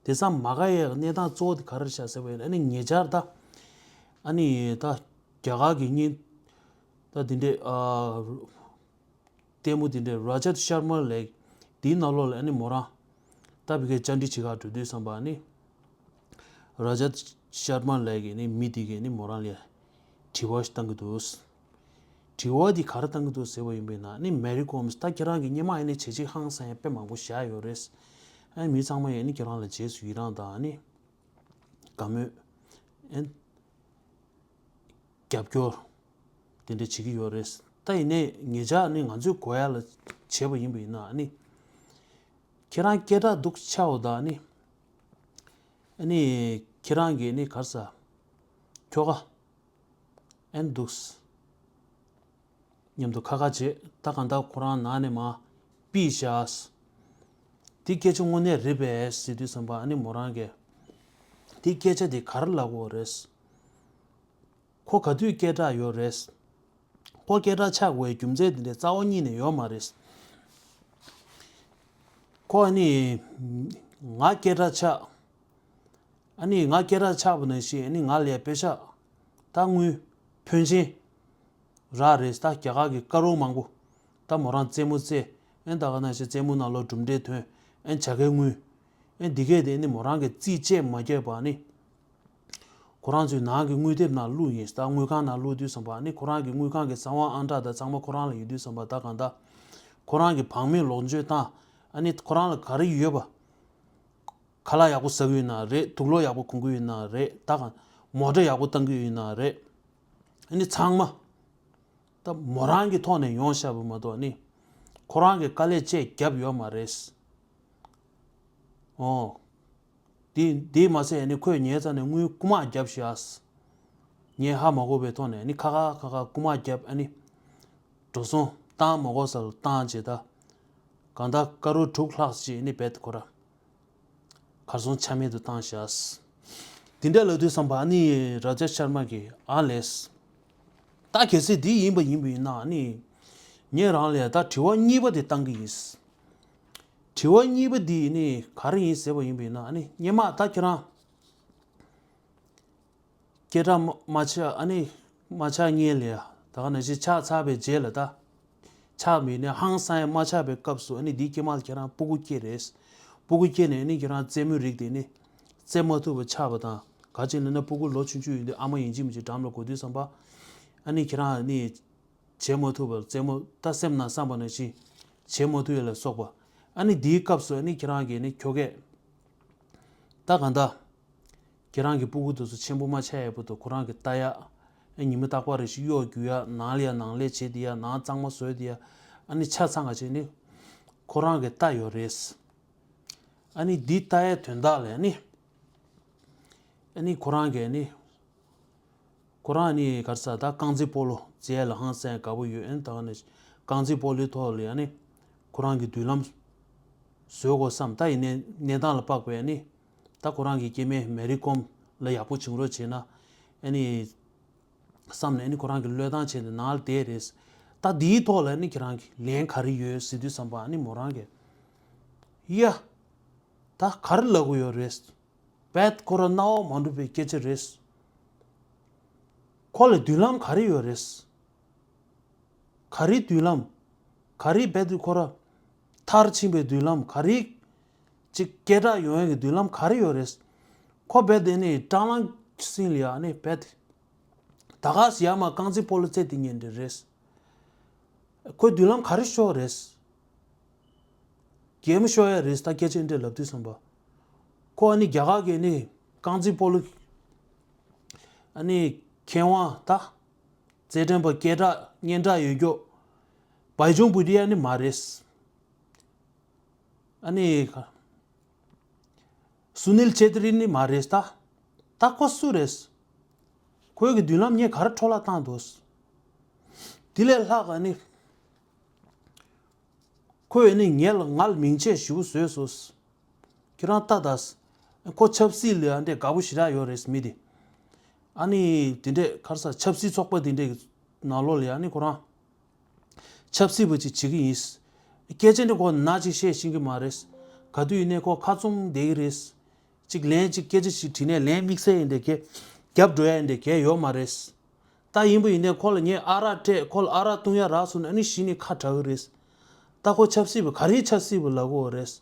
དེང་སང་མ་དགའ་ཡས་གནས་སྟངས་གཙོ་བོ་དེ་ག་རེ་རེད་ཤག་ཟེར་བ་ཡིན་ན། ཨ་ནི་ཉེ་ཆར་ད་ཨ་ནི་ད་རྒྱ་གར་གྱི་བརྙན་ད་དེ་འདྲས་ཨ། ལྟད་མོ་དེ་འདྲའི་ར་ཇཱ་ཤར་མ་ལེག་དེའི་ནང་ལོགས་ལ་ཨ་ནི་མོ་རང་ད་ཕ་གིར་བཅར་འདྲི་བྱེད་གར་འགྲོ་དུས་ཙམ་པ་ཨ་ནི་ར་ཇཱ་ཤར་མ་ལེག་གི་ཨ་ནི་མི་དེ་གིས་ཨ་ནི་མོ་རང་ལ་དྲི་བ་ཞིག་བཏང་གི་འདུག། དྲི་བ་དེ་ག་རེ་བཏང་གི་འདུག་ཟེར་བ་ཡིན་པ་ཡིན་ན། ཨ་ནི་མེ་རི་ཀོམ་ད་ཁྱེད་རང་གིས་སྔོན་མ་ཨ་ནི་བྱས་རྗེས་ཧང་སང་ཡ་དཔེ་མང་པོ་བཞག་ཡོད་རེད། ཨ་ནི་མི་ཚང་མ་ཡིས་ཨ་ནི་ཁྱེད་རང་ལ་རྗེས་སུ་ཡི་རང་དང་ཨ་ནི་དགའ་མོས་ཨ་ནི། རྒྱབ་སྐྱོར་དེ་འདྲ་བྱེད་ཀྱི་ཡོད་རེད། ད་ཡིན་ནའི་ཉེ་ཆར་ནི་ང་ཚོའི་གོ་ཡ་ལ་བྱས་པ་ཡིན་པ་ཡིན་ན་ཨ་ནི། ཁྱེད་རང་སྐད་གྲགས་འདུག་ཆགས་འོ་ད་ཨ་ནི། ཨ་ནི་ཁྱེད་རང་གིས་ནི་ག་རེ་ཟ། ཁྱོ་ག་ཨན་འདུག་སྙམ་དུ་ཁ་ཁ་བྱེད། ད་གང་ལྟར་ཁོ་རང་ནང་ནས་མར་ཕུད་བཞག། དེ་སྐད་ཆ་དངོས་གནས་རེད་པས་ཟེར་དུས་ཙམ་པ་ཨ་ནི་མོ་རང་གིས་དེ་སྐད་ཆ་དེ་ག་རེ་ལབ་དགོས་རེད། ཁོ་ག་དུས་སྐད་གྲགས་ཡོད་རེད། ཁོ་སྐད་གྲགས་ཆགས་དགོས་པའི་རྒྱུ་མཚན་དེ་འདྲའི་རྩ་བ་ཉིད་ནས་ཡོད་མ་རེད། ཁོ་ཨ་ནི་ང་སྐད་གྲགས་ཆགས། ཨ་ནི་ང་སྐད་གྲགས་ཆགས་པ་ནང་བཞིན་ཨ་ནི་ང་ལ་ཡ་པེ་ཤག་ད་དངུལ་ཕོན་ཆེན་རག་རེད། ད་རྒྱ་གར་གྱི་དཀར་རོ་མང་པོ་ད་མོ་རང་རྩེད་མོ་རྩེ། ཨེ་ད་ག་ནང་བཞིན་རྩེད་མོ་ནང་ལོགས་གྲུབ་འབྲས་ཐོན། ཨེ་བྱ་དགའི་དངུལ། ཨེ་འདི་གས་དེ་ཨ་ནི་མོ་རང་གི་རྩིས་བཅད་མ་བརྒྱབ་པ་ཨ་ནི། ཁོ་རང་ཚོའི་ནང་གི་དངུལ་དེབ་ནང་བླུགས་ཡིན། ད་དངུལ་ཁང་ནང་བླུགས་དུས་ཙམ་པ་ཨ་ནི་ཁོ་རང་གི་དངུལ་ཁང་གི་གསང་བ་ཨང་གྲངས་དང་ཚང་མ་ཁོ་རང་ལ་ཡོད་དུས་ཙམ་པ། ད་གང་ལྟར་ཁོ་རང་གི་བང་མེད་ལོངས་སྤྱོད་བཏང་། ཨ་ནི་ཁོ་རང་ལ་ག་རེ་ཡོད་པ། ཁ་ལག་ཡག་པོ་ཟ་གི་ཡོད་ན་རེད། དུག་ལོག་ཡག་པོ་གོན་གི་ཡོད་ན་རེད། ད་གང་མོ་ཊ་ཡག་པོ་བཏང་གི་ཡོད་ན་རེད། ཨ་ནི་ཚང་མ་ད་མོ་རང་གི་ཐོག་ནས་ཡོང་བཞག་པ་མ་གཏོགས་ཨ་ནི་ཁོ་རང་གི་དཀའ་ལས་བཅས་བརྒྱབ་ཡོད་མ་རེད། ཨོ། དེ་དེ་མ་ཟད་ཨ་ནི་ཁོས་ངའི་རྩ་ནས་དངུལ་རྐུ་མ་བརྒྱབ་ཤག། ངས་ཧ་མ་གོ་བའི་ཐོག་ནས་ཨ་ནི་ཁ་ཁ་ཁ་ཁ་རྐུ་མ་བརྒྱབ། ཨ་ནི་འགྲོ་སོང་བཏང་མ་དགོས་ས་ལ་བཏང་བྱས། ད་གང་ལྟར་ཀ་རོར་དྲུག་ལྷག་ཅིག་ཨ་ནི་རྦད་དེ་ཁོ་ར་གར་སོང་ཆ་མེད་དུ་བཏང་ཤག། དེ་འདྲ་ལབ་དུས་ཙམ་པ་ཨ་ནི་རཱ་ཇ་ཤར་མ་གིས་ཨ་ལས། ད་གལ་སྲིད་འདི་ཡིན་པ་ཡིན་པ་ཡིན་ན་ཨ་ནི་ངས་རང་ལ་ད་དྲི་བ་གཉིས་པ་དེ་བཏང་གི་ཡིན། དྲི་བ་གཉིས་པ་འདི་ནི་ག་རེ་ཡིན་ཟེར་བ་ཡིན་པ་ཡིན་ན། ཨ་ནི་སྔོན་མ་ད་ཁྱེད་རང་སྐད་གྲགས་མ་མ་ཆགས། ཨ་ནི་མ་ཆགས་སྔོན་ལ་ཡ། ད་ག་ནང་བཞིན་ཆགས་ཚར་བའི་རྗེས་ལ་ད་ཆགས་མེད་ནས་ཧང་སང་ཡ་མ་ཆགས་པའི་སྐབས་སུ་ཨ་ནི་འདིའི་སྐྱེས་མ་ལ་ཁྱེད་རང་སྤུ་གུ་སྐྱེས་རེད། སྤུ་གུ་སྐྱེས་ནས་ཨ་ནི་ཁྱེད་རང་རྩེད་མོའི་རིགས་དེ་ནི་རྩེད་མ་ཐུབ་པ་ཆགས་པ་དང་། ག་ཅི་ལབ་ན་སྤུ་གུ་ལོ་ཆུང་ཆུང་ཡིན་དུས་ཨ་མ་ཡིན་གཅིག་མིན་གཅིག་འགྲམ་ལ་དགོས་དུས་ཙམ་པ། ཨ་ནི་ཁྱེད་རང་ཨ་ནི་བྱེད་མ་ཐུབ་པར་རྩེད་མོ་ད་སེམས་ནང་བསམ་པ་ནང་བཞིན་བྱེད་མ་ཐུབ་ཡ་ལ་སོགས་པ། ཨ་ནི་འདིའི་སྐབས་སུ་ཨ་ནི་ཁྱེད་རང་གིས་ནི་ཁྱོ་གས་ད་གང་ལྟར་ཁྱེད་རང་གི་སྤུ་གུ་དེ་ཚོ་ཆེན་པོ་མ་ཆགས་ཡ་བར་དུ་ཁོ་རང་གིས་ལྟ་ཡ། ཨ་ཉི་མ་རྟག་པར་རེ་ཞིག་གཡོག་རྒྱུག་ཡ། ནང་ལ་ཡ་ནང་ལས་བྱེད་དེ་ཡ། ནང་གཙང་མ་བཟོས་དེ་ཡ། ཨ་ནི་ཆ་ཚང་ག་བྱས་ནི་ཁོ་རང་གིས་ལྟ་ཡོད་རེད། ཨ་ནི་འདི་ལྟ་ཡའི་དོན་དག་ལ་ནི། ཨ་ནི་ཁོ་རང་གིས་ནི། ཁོ་རང་ནི་ག་རེ་ཟ་ད་རྐང་རྩེད་སྤོ་ལོ་རྩེ་ལ་ཧང་སང་དགའ་པོ་ཡོད། ཨ་ནི་ད་ག་ནི་རྐང་རྩེད་སྤོ་ལོའི་ཐོག་ལ་ཡ་ནི་ཁོ་རང་གི་མདུན་ལམ་བཟོ་དགོས་བསམ། ད་ཡིན་ནའི་གནས་སྟངས་ལ་དཔག་པའི་ནི་ད་ཁོ་རང་གི་སྐྱེ་དམན་མེ་རི་ཀོམ་ལ་ཡག་པོ་བྱུང་རོགས་བྱས་ན་ཨ་ནི། བསམ་ནས་ནི་ཁོ་རང་གི་བློས་བཏང་བྱས་ནས་ནང་ལ་བསྡད་རེད། ད་འདིའི་ཐོག་ལ་ནི་ཁྱེད་རང་གི་ལན་ག་རེ་ཡོད་ཟེར་དུས་ཙམ་པ་ནི་མོ་རང་གིས་ཡ། ད་ག་རེ་ལབ་དགོས་ཡོད་རེད། རྦད་ཁོ་ར་སྣང་བ་མ་འགྲོ་བའི་སྐད་ཆ་རེད། ཁོ་ལ་མདུན་ལམ་ག་རེ་ཡོད་རེད། ག་རེ་མདུན་ལམ། ག་རེ་རྦད་དེ་ཁོ་ར་མཐར་ཕྱིན་པའི་མདུན་ལམ། ག་རེ་ཅིག་སྐད་གྲགས་ཡོང་ཡ་གི་མདུན་ལམ་ག་རེ་ཡོད་རེད། ཁོ་རྦད་དེ་ནི་སྲང་ལམ་སྲིང་ལ་ཡ་ནི་རྦད་དེ། ད་ག་སེ་ཡར་མར་རྐང་རྩེད་སྤོ་ལོ་རྩེ་དེ་ཉན་འདྲ་རེད། ཁོའི་མདུན་ལམ་ག་རེ་ཤོར་རེད། གད་མོ་ཤོར་ཡ་རེད། ད་སྐད་ཆ་འདྲ་ལབ་དུས་ཙམ་པ། ཁོ་ཨ་ནི་རྒྱ་གར་གྱི་ནི་རྐང་རྩེད་སྤོ་ལོ་ཨ་ནི་མཁས་དབང་ད་རྩེད་འགྲན་པ་སྐད་གྲགས་སྙན་གྲགས་ཡོད་རྒྱུ་བའི་ཅུང་བུ་ཏི་ཨ་ནི་མ་རེད། ཨ་ནི་སུ་ནིལ་ཆེ་ཏྲི་ནི་མ་རེད་ད། ད་ཁོ་སུ་རེད། ཁོའི་གི་མདུན་ལམ་ངས་ག་རེ་འཕྲོ་བརླག་བཏང་འདུག། དེ་ལས་ལྷག་ཨ་ནི་ཁོས་ཨ་ནི་ངས་ལ་ང་ལ་མིང་ཆད་ཞེ་པོ་བཟོས་སོང་། ཁྱེད་རང་ལྟ་ད། ཁོ་ཆབ་སྲིད་ལ་ཨ་འདྲས་དགའ་པོ་ཞེ་དྲག་ཡོད་རེད་མི་དེ། ཨ་ནི་དེ་འདྲས་ག་རེ་ཟ་ཆབ་སྲིད་ཚོགས་པ་དེ་འདྲས་ཀྱི་ནང་ལོགས་ལ་ཨ་ནི་ཁོ་རང་ཆབ་སྲིད་པ་ཅིག་བྱེད་ཀྱི་ཡིན། སྐད་ཆ་འདི་ཁོ་ན་ཅིག་བཤད་ཤེས་ཀྱི་མ་རེད། ག་དུས་ཡིན་ནའི་ཁོ་ཁ་བཙུམ་བསྡད་ཀྱི་རེད། ཅིག་ལན་ཅིག་སྐད་ཆ་ཞིག་དྲིས་ནས་ལན་དམིགས་བསལ་ཡིན་འདྲས་གས་རྒྱབ་འགྲོ་ཡ་ཡིན་འདྲས་གས་ཡོད་མ་རེད། ད་ཡིན་པ་ཡིན་ནའི་ཁོ་ལ་ངས་ཨ་རག་སྤྲད། ཁོ་ལ་ཨ་རག་བཏུང་ཡ་རག་སོང་ན་ཨ་ནི་གཞི་ནས་ཁ་གྲག་གི་རེད། ད་ཁོ་ཆབ་སྲིད་པ་ག་རེའི་ཆབ་སྲིད་པ་ལབ་དགོས་རེད།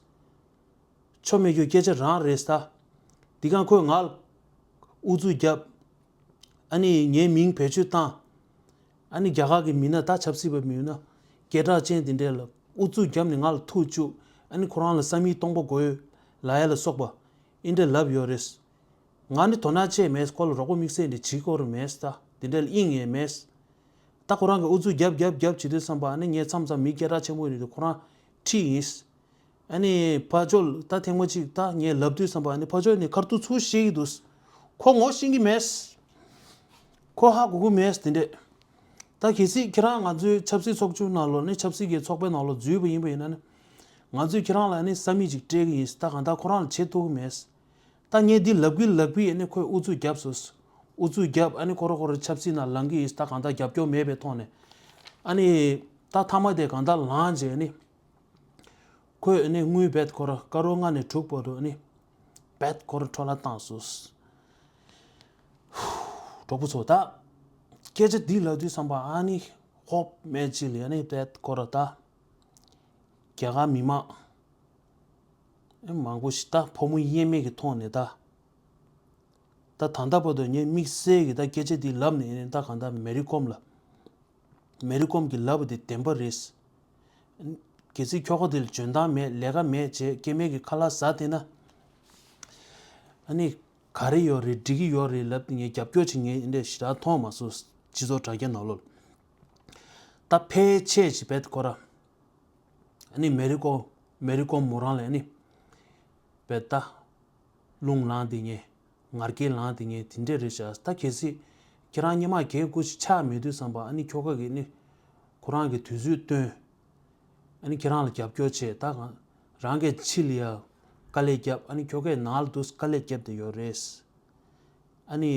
ཆོ་མེད་རྒྱུ་སྐད་ཆ་རང་རེད་ད། འདི་གང་ཁོས་ང་ལ་ཨུ་ཚུགས་བརྒྱབ། ཨ་ནི་ངའི་མིང་བེད་སྤྱོད་བཏང་། ཨ་ནི་རྒྱ་གར་གྱི་མི་སྣ་ད་ཆབ་སྲིད་པ་མི་སྣ་སྐད་གྲགས་ཅན་དེ་འདྲས་ལ་ཨུ་ཚུགས་བརྒྱབ་ནས་ང་ལ་ཐུག་བཅུག། ཨ་ནི་ཁོ་རང་ལ་བསམ་ཡས་སྟོང་པ་དགོས་ལབ་ཡ་ལ་སོགས་པ་ཨེ་འདྲས་ལབ་ཡོད་རེད། ང་ནི་དོ་སྣང་བྱས་མེད། ཁོ་ལ་རོགས་པ་དམིགས་བསལ་འདྲ་བྱེད་ཀྱི་ཡོད་མེད་ད། དེ་འདྲས་ལ་དབྱིངས་ཡས་མེད། ད་ཁོ་རང་གིས་ཨུ་ཚུགས་རྒྱབ་རྒྱབ་རྒྱབ་བྱེད་དུས་ཙམ་པ་ཨ་ནི་ངས་མཚམས་མཚམས་མི་སྐད་གྲགས་ཆེན་པོ་ཡིན་དུས་ཁོ་རང་ཁྲིད་ཡིན། ཨ་ནི་ཕར་ཕྱོགས་ད་ཐེངས་མ་གཅིག་ད་ངས་ལབ་དུས་ཙམ་པ་ཨ་ནི་ཕར་ཕྱོགས་ནས་ཁ་ཐུག་ཚུར་བཤད་ཀྱི་འདུག། ཁོ་ངོ་ཤེས་ཀྱི་མེད། ཁོ་ཧ་གོ་གི་མེད་དེ་འདྲས། ད་གལ་སྲིད་ཁྱེད་རང་ང་ཚོའི་ཆབ་སྲིད་ཚོགས་ཆུང་ནང་ལོགས་ནས་ཆབ་སྲིད་ཀྱི་ཚོགས་པའི་ནང་ལོགས་འཛུལ་བ་ཡིན་པ་ཡིན་ན་ནི། ང་ཚོས་ཁྱེད་རང་ལ་ནི་ས་མིག་ཅིག་སྤྲད་ཀྱི་ཡིན། ད་གང་ལྟར་ཁོ་རང་ལ་བྱེད་ཐུབ་ཀྱི་མེད། ད་ངས་འདི་ལབ་གི་ལབ་གི་ཡིན་ནི་ཁོས་ཨུ་ཚུགས་བརྒྱབ་སོང་། ཨུ་ཚུགས་བརྒྱབ་ཨ་ནི་ཁོ་རང་ཁོ་རང་ཆབ་སྲིད་ནང་ལངས་ཀྱི་ཡིན། ད་གང་ལྟར་རྒྱབ་སྐྱོར་མེད་པའི་ཐོག་ནས། ཨ་ནི་ད་མཐའ་མ་དེ་གང་ལྟར་ལངས་རྗེས་ནི། ཁོས་ཨ་ནི་དངུལ་རྦད་ཁོ་ར་སྐར་གྲངས་ལྔ་ནས་དྲུག་བར་དུ་ཨ་ནི་རྦད་ཁོ་ར་འཕྲོ་བརླག་བཏང་སོང་། གྲོགས་པོ་ཚོ། ད་སྐད་ཆ་འདི་ལབ་དུས་ཙམ་པ་ཨ་ནི་ཧོབ་མེད་ཅིག་ལ་ཨ་ནི་རྦད་ཁོ་ར་ད་རྒྱ་གར་མི་མང་མང་པོ་ཞིག་ད་ཕོ་མོ་དབྱེར་མེད་ཀྱི་ཐོག་ནས་ད། ད་ད་ལྟ་བར་དུ་ངས་དམིགས་བསལ་གྱི་ད་སྐད་ཆ་འདི་ལབ་ནས་ཡིན་ད་གང་ལྟར་མེ་རི་ཀོམ་ལ། མེ་རི་ཀོམ་གྱིས་ལབ་པ་དེ་བདེན་པ་རེད། གལ་སྲིད་ཁྱོ་ག་དེ་ལ་འཇོན་ཐང་མེད་ལས་ཀ་མེད་བྱས་སྐྱེ་དམན་གྱི་ཁ་ལག་ཟ་བསྡད་ན། ཨ་ནི་ག་རེ་ཡོད་རེད་འགྲིག་གི་ཡོད་རེད་ལབ་ངས་རྒྱབ་སྐྱོར་བྱེད་མཁན་འདི་འདྲ་ཞེ་དྲག་མཐོང་མ་སོང་སྤྱི་ཚོགས་དྲ་རྒྱ་ནང་ལོགས་ལ། ད་ཕལ་ཆེར་ཅིག་རྦད་ཁོ་ར། ཨ་ནི་མེ་རི་ཀོ་མེ་རི་ཀོ་མོ་རང་ལ་ཨ་ནི་རྦད་ད་རླུང་ལངས་དེ་ཉེ་ངར་སྐད་ལངས་དེ་ཉེ་དེ་འདྲས་རེད་ཤག་ད་གལ་སྲིད་ཁྱེད་རང་སྔོན་མ་གད་སྐུ་ཞིག་ཆགས་མེད་དུས་ཙམ་པ་ཨ་ནི་ཁྱོ་ག་གིས་ནི་ཁོ་རང་གི་དུས་ཚོད་བཏོན། ཨ་ནི་ཁྱེད་རང་ལ་རྒྱབ་སྐྱོར་བྱས་ད་གང་རང་གི་ཕྱི་ལ་ཡ་དཀའ་ལས་བརྒྱབ་ཨ་ནི་ཁྱོ་གས་ནང་ལ་དུས་དཀའ་ལས་བརྒྱབ་དེ་ཡོད་རེད། ཨ་ནི།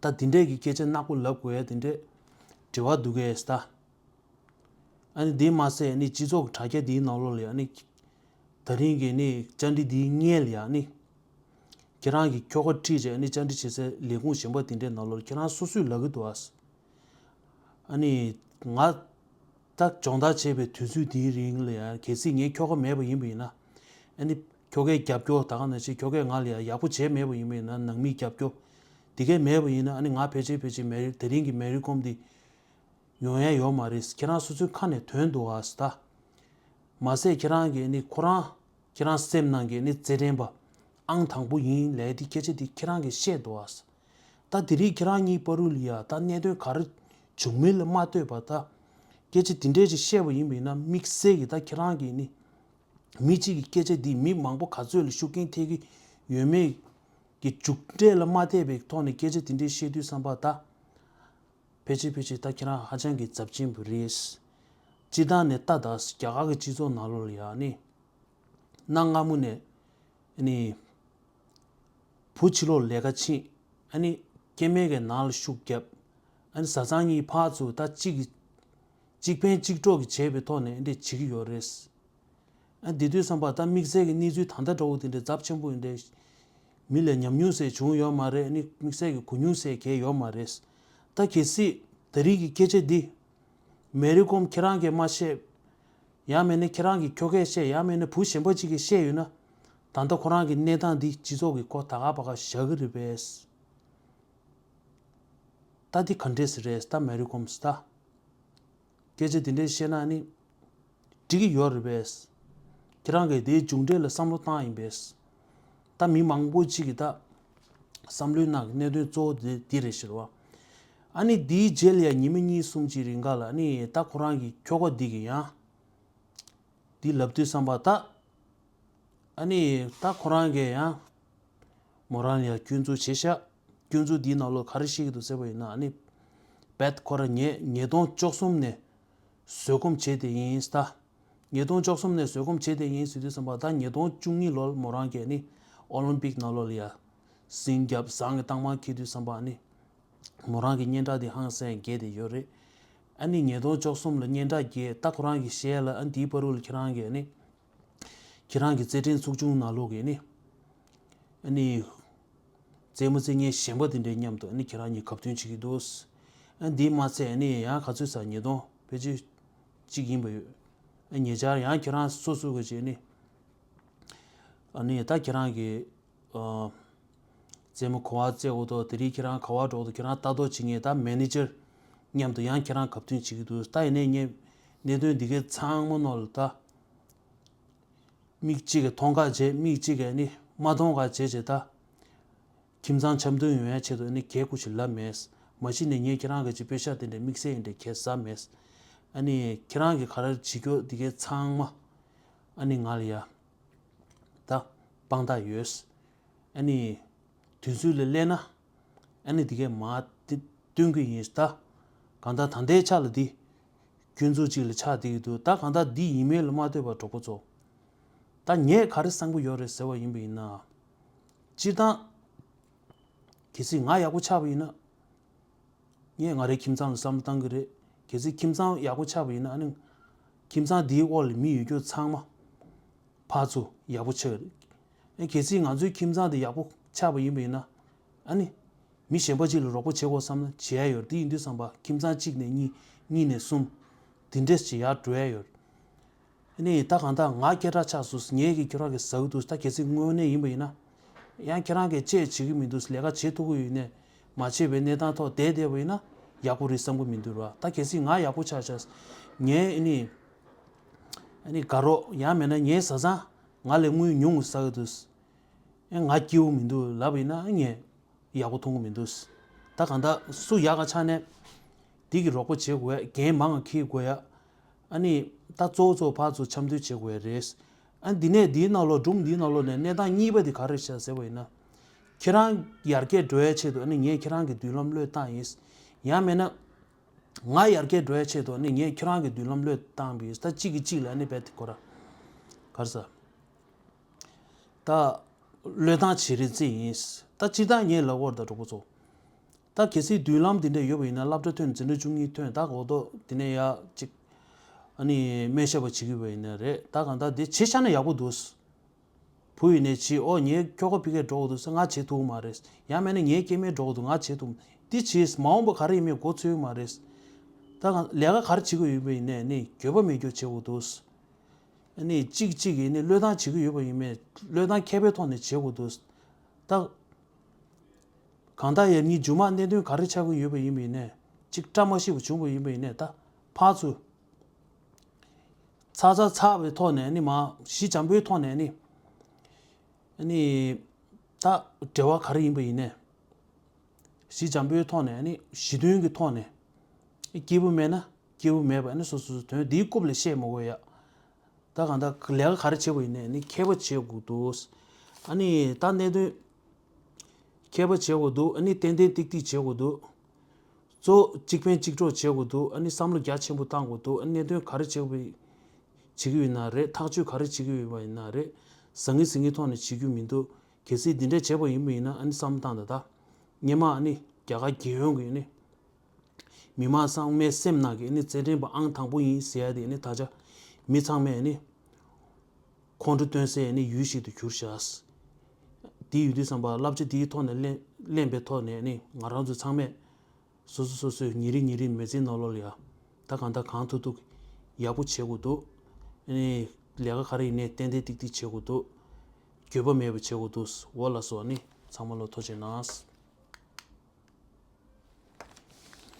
ད་དེ་འདྲས་ཀྱི་སྐད་ཆ་ནག་པོ་ལབ་དགོས་ཡ་དེ་འདྲས་དྲི་བ་འདུག་གས་ད། ཨ་ནི་དེ་མ་ཟད་ཨ་ནི་སྤྱི་ཚོགས་ཀྱི་དྲ་རྒྱ་དེའི་ནང་ལོགས་ལ་ཡ་ཨ་ནི། ད་རིང་གི་ནི་བཅར་འདྲི་དེའི་སྔོན་ལ་ཡ་ཨ་ནི། ཁྱེད་རང་གི་ཁྱོ་ག་ཁྲིད་བྱས་ཨ་ནི་བཅར་འདྲི་བྱེད་སའི་ལས་ཁུངས་གཞན་པ་དེ་འདྲའི་ནང་ལོགས་ལ་ཁྱེད་རང་སོ་སོས་ལབ་ཀྱི་འདུག་ཨ། ཨ་ནི། ང་། ད་སྦྱོང་བརྡར་བྱེད་པའི་དུས་ཚོད་དེའི་རིང་ལ་ཡང་གལ་སྲིད་ངའི་ཁྱོ་ག་མེད་པ་ཡིན་པ་ཡིན་ན། ཨ་ནི་ཁྱོ་གའི་རྒྱབ་སྐྱོར་ད་ག་ནང་བཞིན་ཁྱོ་གས་ང་ལ་ཡང་ཡག་པོ་བྱས་མེད་པ་ཡིན་པ་ཡིན་ན་ནང་མིའི་རྒྱབ་སྐྱོར་དེ་གས་མེད་པ་ཡིན་ན་ཨ་ནི་ང་ཕལ་ཆེར་ཕལ་ཆེར་མེ་རི་དེ་རིང་གི་མེ་རི་ཀོམ་འདི་ཡོང་ཡ་ཡོད་མ་རེད། ཁྱེད་རང་སོ་སོའི་ཁ་ནས་ཐོན་འདུག་ཨ་ད། མ་ཟད་ཁྱེད་རང་གིས་ནི་ཁོ་རང་ཁྱེད་རང་སེམས་ནང་གི་ནི་རྩེད་འགྲན་པ་ཨང་དང་པོ་ཡིན་ལས་དེ་སྐད་ཆ་དེ་ཁྱེད་རང་གིས་བཤད་འདུག་ཨ། ད་དེ་རིང་ཁྱེད་རང་གཉིས་བར་དུ་ལ་ཡ་ད་གནད་དོན་ག་རེ་བྱུང་མིན་ལ་མ་ལྟོས་པར་ད། སྐད་ཆ་དེ་འདྲས་ཅིག་བཤད་པ་ཡིན་པ་ཡིན་ན་དམིགས་བསལ་གྱི་ད་ཁྱེད་རང་གིས་ནི། མི་གཅིག་གི་སྐད་ཆ་འདིས་མི་མང་པོ་ག་ཚོད་ལ་ཤུགས་རྐྱེན་ཐེབས་ཀྱི་ཡོད་མེད་ཀྱི་མཇུག་འབྲས་ལ་མ་བལྟས་པའི་ཐོག་ནས་སྐད་ཆ་དེ་འདྲས་བཤད་དུས་ཙམ་པ་ད། ཕལ་ཆེར་ཕལ་ཆེར་ད་ཁྱེད་རང་ཧ་ཅང་གི་ཚབས་ཆེན་པོ་རེད། སྤྱིར་བཏང་ནས་ད་ད་རྒྱ་གར་གྱི་སྤྱི་ཚོགས་ནང་ལོགས་ལ་ཡ་ནི། གནའ་སྔ་མོ་ནས་ནི། བུ་ཕྱི་ལོགས་ལས་ཀ་ཕྱིན། ཨ་ནི་སྐྱེ་དམན་གྱི་ནང་ལ་ཤུགས་བརྒྱབ། ཨ་ནི་བཟའ་ཚང་གཉིས་ཕར་ཚུར་ད་གཅིག་གིས་གཅིག་ཕན་གཅིག་གྲོགས་ཀྱིས་བྱས་པའི་ཐོག་ནས་འདི་བྱེད་ཀྱི་ཡོད་རེད། ཨ་འདི་དུས་ཙམ་པ་ད་དམིགས་བསལ་གྱི་གནས་ཚུལ་ད་ལྟ་འདྲ་བོ་དེ་འདྲའི་ཚབས་ཆེན་པོ་ཡིན་འདྲ། མི་ལ་ཉམས་མྱོང་ཟེར་བྱུང་ཡོད་མ་རེད། ཨ་ནི་དམིགས་བསལ་གྱི་གོ་མྱོང་ཟེར་གང་ཡང་ཡོད་མ་རེད། ད་གལ་སྲིད་ད་རིང་གི་སྐད་ཆ་འདི་མེ་རི་ཀོམ་ཁྱེད་རང་གིས་མ་བཤད། ཡང་མིན་ན་ཁྱེད་རང་གི་ཁྱོ་གས་བཤད། ཡང་མིན་ན་བུ་གཞན་པ་གཅིག་གིས་བཤད་ཡོད་ན། ད་ལྟ་ཁོ་རང་གི་གནས་སྟངས་འདི་སྤྱི་ཚོགས་ཀྱི་སྐོར་ད་ག་པ་ག་བཞག་གི་རེད་པས། ད་འདི་ག་འདྲས་རེད་ད་མེ་རི་ཀོམ་ད། སྐད་ཆ་འདི་འདྲས་བཤད་ན་ནི་འགྲིག་གི་ཡོད་རེད་པས། ཁྱེད་རང་གིས་དེའི་མཇུག་འབྲས་ལ་བསམ་བློ་བཏང་ཡིན་པས། ད་མི་མང་པོ་གཅིག་གིས་ད་བསམ་བློའི་ནང་གི་གནད་དོན་གཙོ་བོ་འདི་འདི་རེད་ཟེར་བ། ཨ་ནི་འདིའི་རྗེས་ལ་ཡང་ཉི་མ་གཉིས་གསུམ་གཅིག་རིང་ག་ལ་ཨ་ནི་ད་ཁོ་རང་གི་ཁྱོ་ག་འདི་གིས་ཡང་འདི་ལབ་དུས་ཙམ་པ་ད། ཨ་ནི་ད་ཁོ་རང་གིས་ཡང་མོ་རང་ལ་ཡང་སྐྱོན་འཛུགས་བྱས་ཤག་སྐྱོན་འཛུགས་འདིའི་ནང་ལོགས་ག་རེ་བཤད་ཀྱི་འདུག་ཟེར་བ་ཡིན་ན་ཨ་ནི། རྦད་ཁོ་རང་ཉིས་ཉིས་སྟོང་བཅུ་གསུམ་ནས་བཟོད་སྒོམ་བྱས་ཏེ་ཡིན་ད། ཉིས་སྟོང་བཅུ་གསུམ་ནས་བཟོད་སྒོམ་བྱས་ཏེ་ཡིན་ཟེར་དུས་ཙམ་པ་ད་ཉིས་སྟོང་བཅུ་གཉིས་ལོར་མོ་རང་གིས་ནི་ཨོ་ལིམ་པིག་ནང་ལོགས་ལ་ཡ་ཟིང་རྒྱབ་ཟངས་ཀྱི་རྟགས་མ་འཁྱེར་དུས་ཙམ་པ་ནི་མོ་རང་གི་སྙན་གྲགས་དེ་ཧང་སང་རྒྱས་ཏེ་ཡོད་རེད། ཨ་ནི་ཉིས་སྟོང་བཅུ་གསུམ་ལ་སྙན་གྲགས་རྒྱས་ད་ཁོ་རང་གི་གཞས་ལ་ཨ་ནི་དེའི་བར་དུ་ལ་ཁྱེད་རང་གིས་ནི་ཁྱེད་རང་གི་རྩེད་འགྲན་ཚོགས་ཆུང་ནང་ལོགས་ཀྱི་ནི་ཨ་ནི། རྩེད་མོ་རྩེ་མཁན་གཞན་པ་དེ་འདྲའི་མཉམ་དུ་ཨ་ནི་ཁྱེད་རང་གཉིས་གབ་མཐུན་བྱེད་ཀྱི་འདུག་ཨ་འདིས་མ་ཚད་ཨ་ནི་ཡང་ག་ཚོད་ཟ་ཉིས་སྟོང་ཕལ་ཆེར་གཅིག་ཡིན་པ་ཡོད། ཨ་ཉེ་ཆར་ཡང་ཁྱེད་རང་སོ་སོ་གི་བྱས་ནི། ཨ་ནི་ད་ཁྱེད་རང་གི་ཨ་རྩེད་མོ་ག་བ་རྩེ་དགོས་དོ་དེ་རིང་ཁྱེད་རང་ག་བ་འགྲོ་དོ་ཁྱེད་རང་ལྟ་རྟོག་བྱེད་མཁན་ད་མེ་ནེ་ཇར་མཉམ་དུ་ཡང་ཁྱེད་རང་གབ་མཐུན་བྱེད་ཀྱི་འདུག་ད་ཡིན་ནའི་ངས་གནད་དོན་འདི་གའི་ཚང་མ་ནོར་ལ་ད། མིག་གཅིག་གིས་མཐོང་ག་བྱེད་མིག་གཅིག་གིས་ནི་མ་མཐོང་ག་བྱེད་བྱེད་ད། ཁྱིམ་ཚང་འཆམ་མཐུན་ཡོང་ཡ་ཆེད་དུ་ནི་གལ་ཁུ་ཆུ་ལབ་མེད། མ་གཞི་ནས་ངས་ཁྱེད་རང་གི་ཅི་པེ་ཤ་དེ་འདྲའི་དམིགས་བསལ་ཡིན་འདྲའི་ཁས་བཟའ་མེད། ཨ་ནི་ཁྱེད་རང་གི་ག་རེ་བྱེད་རྒྱུ་འདི་གའི་ཚང་མ་ཨ་ནི་ང་ལ་ཡ་ད་དཔང་རྟགས་ཡོད། ཨ་ནི་དུས་ཚོད་ལ་སླེབས་ན་ཨ་ནི་འདི་གའི་མ་དེ་སྟོན་གི་ཡིན་ད། གང་ལྟར་ད་ལྟའི་ཆ་ལ་འདི་སྐྱོན་འཛུགས་གཅིག་ལ་ཆགས་བསྡད་ཀྱི་འདུག་ད་གང་ལྟར་འདི་ཡིན་མིན་ལ་མ་ལྟོས་པར་གྲོགས་པོ་ཚོ། ད་ངས་ག་རེ་བསམ་གྱི་ཡོད་རེད་ཟེར་བ་ཡིན་པ་ཡིན་ན། སྤྱིར་བཏང་། གལ་སྲིད་ང་ཡག་པོ་ཆགས་པ་ཡིན་ན། ངས་ང་རའི་ཁྱིམ་ཚང་ལ་བསམ་བློ་བཏང་གི་རེད། གལ་སྲིད་ཁྱིམ་ཚང་ཡག་པོ་ཆགས་པ་ཡིན་ན་ཨ་ནི། ཁྱིམ་ཚང་འདིའི་འོག་ལ་མི་ཡོད་རྒྱུ་ཚང་མ། ཕར་ཚུར་ཡག་པོ་ཆགས་ཀྱི་རེད། ཨེ་གལ་སྲིད་ང་ཚོའི་ཁྱིམ་ཚང་དེ་ཡག་པོ་ཆགས་པ་ཡིན་པ་ཡིན་ན། ཨ་ནི། མི་གཞན་པ་གཅིག་ལ་རོགས་པ་བྱེད་དགོས་བསམ་ན་བྱེད་ཡ་ཡོད་རེད། དེ་ཡིན་དུས་ཙམ་པ་ཁྱིམ་ཚང་གཅིག་ནས་གཉིས། གཉིས་ནས་གསུམ། དེ་འདྲས་བྱེད་ཡ་འགྲོ་ཡ་ཡོད་རེད། ཨ་ནི་ད་གང་ལྟར་ང་སྐད་གྲགས་ཆགས་སོང་། ངས་ཀྱིས་ཁྱོད་རང་གི་ཟ་གི་འདུག་ད་གལ་སྲིད་དངོས་གནས་ཡིན་པ་ཡིན་ན། ཡང་ཁྱེད་རང་གིས་ཅི་བྱེད་ཀྱི་མི་འདུག་ལས་ཀ་བྱེད་ཐུབ་ཀྱི་ཡོད་ནས་མ་བྱེད་པའི་གནས་སྟངས་ཐོག་བསྡད་བསྡད་པ་ཡིན་ན་ཡག་པོ་རེད་བསམ་གྱི་མི་འདུག་ར། ད་གལ་སྲིད་ང་ཡག་པོ་ཆགས་ཆགས། ངའི་ཨ་ནི། ཨ་ནི་དགའ་རོགས་ཡང་མིན་ན་ངའི་བཟའ་ཚང་ང་ལས་དངུལ་ཉུང་ངུ་ཟ་གི་འདུག་ཨེ་ང་སྐྱིད་པོ་མི་འདུག་ལབ་པ་ཡིན་ན་ཨ་ངས་ཡག་པོ་མཐོང་གི་མི་འདུག་ད་གང་ལྟར་སུ་ཡག་ག་ཆགས་ནས་འདི་གི་རོགས་པ་བྱེད་དགོས་ཡ། འགན་མང་ང་འཁྱེར་དགོས་ཡ། ཨ་ནི་ད་གཙོ་བོ་གཙོ་བོ་ཕར་ཚུར་འཆམ་མཐུན་བྱེད་དགོས་ཡ་རེད། ཨ་ནི་འདི་ནས་འདིའི་ནང་ལོགས་སྒྲུང་འདིའི་ནང་ལོགས་ནས་གནས་སྟངས་གཉིས་པ་འདི་ག་རེ་བྱས་ཟེར་བ་ཡིན་ན། ཁྱེད་རང་ཡར་རྒྱས་འགྲོ་ཡའི་ཆེད་དུ་ཨ་ནི་ངས་ཁྱེད་རང་གི་མདུན་ལམ་བློས་བཏང་ཡིན། ཡང་མིན་ན། ང་ཡར་རྒྱས་འགྲོ་ཡའི་ཆེད་དུ་ཨ་ནི་ངས་ཁྱེད་རང་གི་མདུན་ལམ་བློས་བཏང་བ་ཡིན། ད་གཅིག་གིས་གཅིག་ལ་ཨ་ནི་རྦད་དེ་གོ་ར། ག་རེ་ཟ། ད། བློས་བཏང་བྱེད་རིན་བརྩི་ཡིན། ད་སྤྱིར་བཏང་ངས་ལབ་དགོས་རེད་ད་གྲོགས་པོ་ཚོ། ད་གལ་སྲིད་མདུན་ལམ་འདི་འདྲ་ཡོད་པ་ཡིན་ན་སློབ་གྲྭ་ཐོན་འཛིན་གྲྭ་བཅུ་གཉིས་ཐོན་ད་གོ་ཐོག་འདི་ནས་ཡ་གཅིག་ཨ་ནི་སྨན་ཞབས་པ་བྱེད་ཀྱི་ཡོད་པ་ཡིན་ན་རེད། ད་གང་ལྟར་འདི་བྱེད་ཤ་ན་ཡག་པོ་འདུག་བུ་ཡིན་ནས་བྱེད། ཨོ་ངས་ཁྱོ་ག་ཕ་གིར་འགྲོ་དགོས་འདུག་ཟེར་ང་བྱེད་ཐུབ་ཀྱི་མ་རེད། ཡང་མིན་ན་ངའི་སྐྱེ་དམན་འགྲོ་དགོས་འདུག་ང་བྱེད་ཐུབ། འདི་བྱེད། མ་འོངས་པ་ག་རེ་ཡིན་མིན་མགོ་ཚོད་ཀྱི་མ་རེད། ད་གང་ལས་ཀ་ག་རེ་བྱེད་ཀྱི་ཡོད་པ་ཡིན་ནས་ནི་འགྱོད་པ་མེད་རྒྱུ་བྱེད་དགོས་འདུག་ཨ་ནི་གཅིག་གཅིག་གིས་ནི་བློས་བཏང་བྱེད་ཀྱི་ཡོད་པ་ཡིན་མིན་བློས་བཏང་མཁས་པའི་ཐོག་ནས་བྱེད་དགོས་འདུག་ད། གང་ལྟར་ཡང་ནི་མཇུག་མ་གནད་དོན་ག་རེ་ཆགས་ཀྱི་ཡོད་པ་ཡིན་པ་ཡིན་ནས་གཅིག་བཀྲ་མ་ཤིས་པ་བྱུང་བ་ཡིན་པ་ཡིན་ནས་ད་ཕར་ཚུར། ཚར་ཚར་ཚར་བའི་ཐོག་ནས་ནི་མ་ཞི་འཇམ་པོའི་ཐོག་ནས་ནི། ནི། ད་འབྲེལ་བ་ག་རེ་ཡིན་པ་ཡིན་ནས། ཞི་འཇམ་པོའི་ཐོག་ནས་ནི་ཞི་མཐུན་གྱི་ཐོག་ནས། སྐྱིད་པོ་མེད་ན་སྐྱིད་པོ་མེད་པ་ནི་སོ་སོ་སོ་དོན་འདིའི་རྐུབ་ལ་བཤད་མ་དགོས་ཡ། ད་གང་ལྟར་ལས་ཀ་ག་རེ་བྱེད་པ་ཡིན་ནས་ནི་མཁས་པ་བྱེད་དགོས་འདུག་ཨ་ནི་ད་གནད་དོན་མཁས་པ་བྱེད་དགོས་འདུག་ཨ་ནི་ཏན་ཏན་ཏིག་ཏིག་བྱེད་དགོས་འདུག་གཙོ་བོ་གཅིག་ཕན་གཅིག་གྲོགས་བྱེད་དགོས་འདུག་ཨ་ནི་བསམ་བློ་རྒྱ་ཆེན་པོ་བཏང་དགོས་འདུག་ཨ་ནི་གནད་དོན་ག་རེ་བྱེད་དགོས་བྱེད་ཀྱི་ཡོད་ན་རེད། ཐག་གཅོད་ག་རེ་བྱེད་ཀྱི་ཡོད་པ་ཡིན་ན་རེད། ཟང་ངེ་ཟིང་ངེ་ཐོག་ནས་བྱེད་རྒྱུ་མི་འདུག་གལ་སྲིད་འདི་འདྲ་བྱས་པ་ཡིན་པ་ཡིན་ན་ཨ་ནི་བསམ་བློ་བཏང་དང་ད། སྔོན་མ་ཨ་ནི་རྒྱ་གར་རྒྱལ་ཡོངས་ཀྱི་ཨ་ནི། མི་མང་ཚང་མའི་སེམས་ནང་གི་ཨ་ནི་རྩེད་འགྲན་པ་ཨང་དང་པོ་ཡིན་ཟེར་ཡ་དེ་ཨ་ནི་ད་ཆ་མི་ཚང་མས་ཨ་ནི་ཁོང་ཁྲོ་སྟོན་སའི་ཨ་ནི་ཡུལ་ཞིག་ཏུ་གྱུར་བཞག་དེ་ཡོད་དུས་ཙམ་པ་བསླབ་བྱ་དེའི་ཐོག་ནས་ལེན་ལེན་པའི་ཐོག་ནས་ཨ་ནི་ང་རང་ཚོ་ཚང་མས་སོ་སོ་སོ་སོའི་ཉིན་རེ་ཉིན་རེའི་མི་ཚེའི་ནང་ལོགས་ལ་ཡ་ད་གང་ལྟར་གང་ཐུབ་ཐུབ་ཡག་པོ་བྱེད་དགོས་འདུག་ཨ་ནི་ལས་ཀ་ག་རེ་ཡིན་ནའི་ཏན་ཏན་ཏིག་ཏིག་བྱེད་དགོས་འདུག་འགྱོད་པ་མེད་པ་བྱེད་དགོས་འདུག་འོ་ལགས་སོ། ཨ་ནི་ཚང་མ་ལ་ཐུགས་རྗེ་གནང་།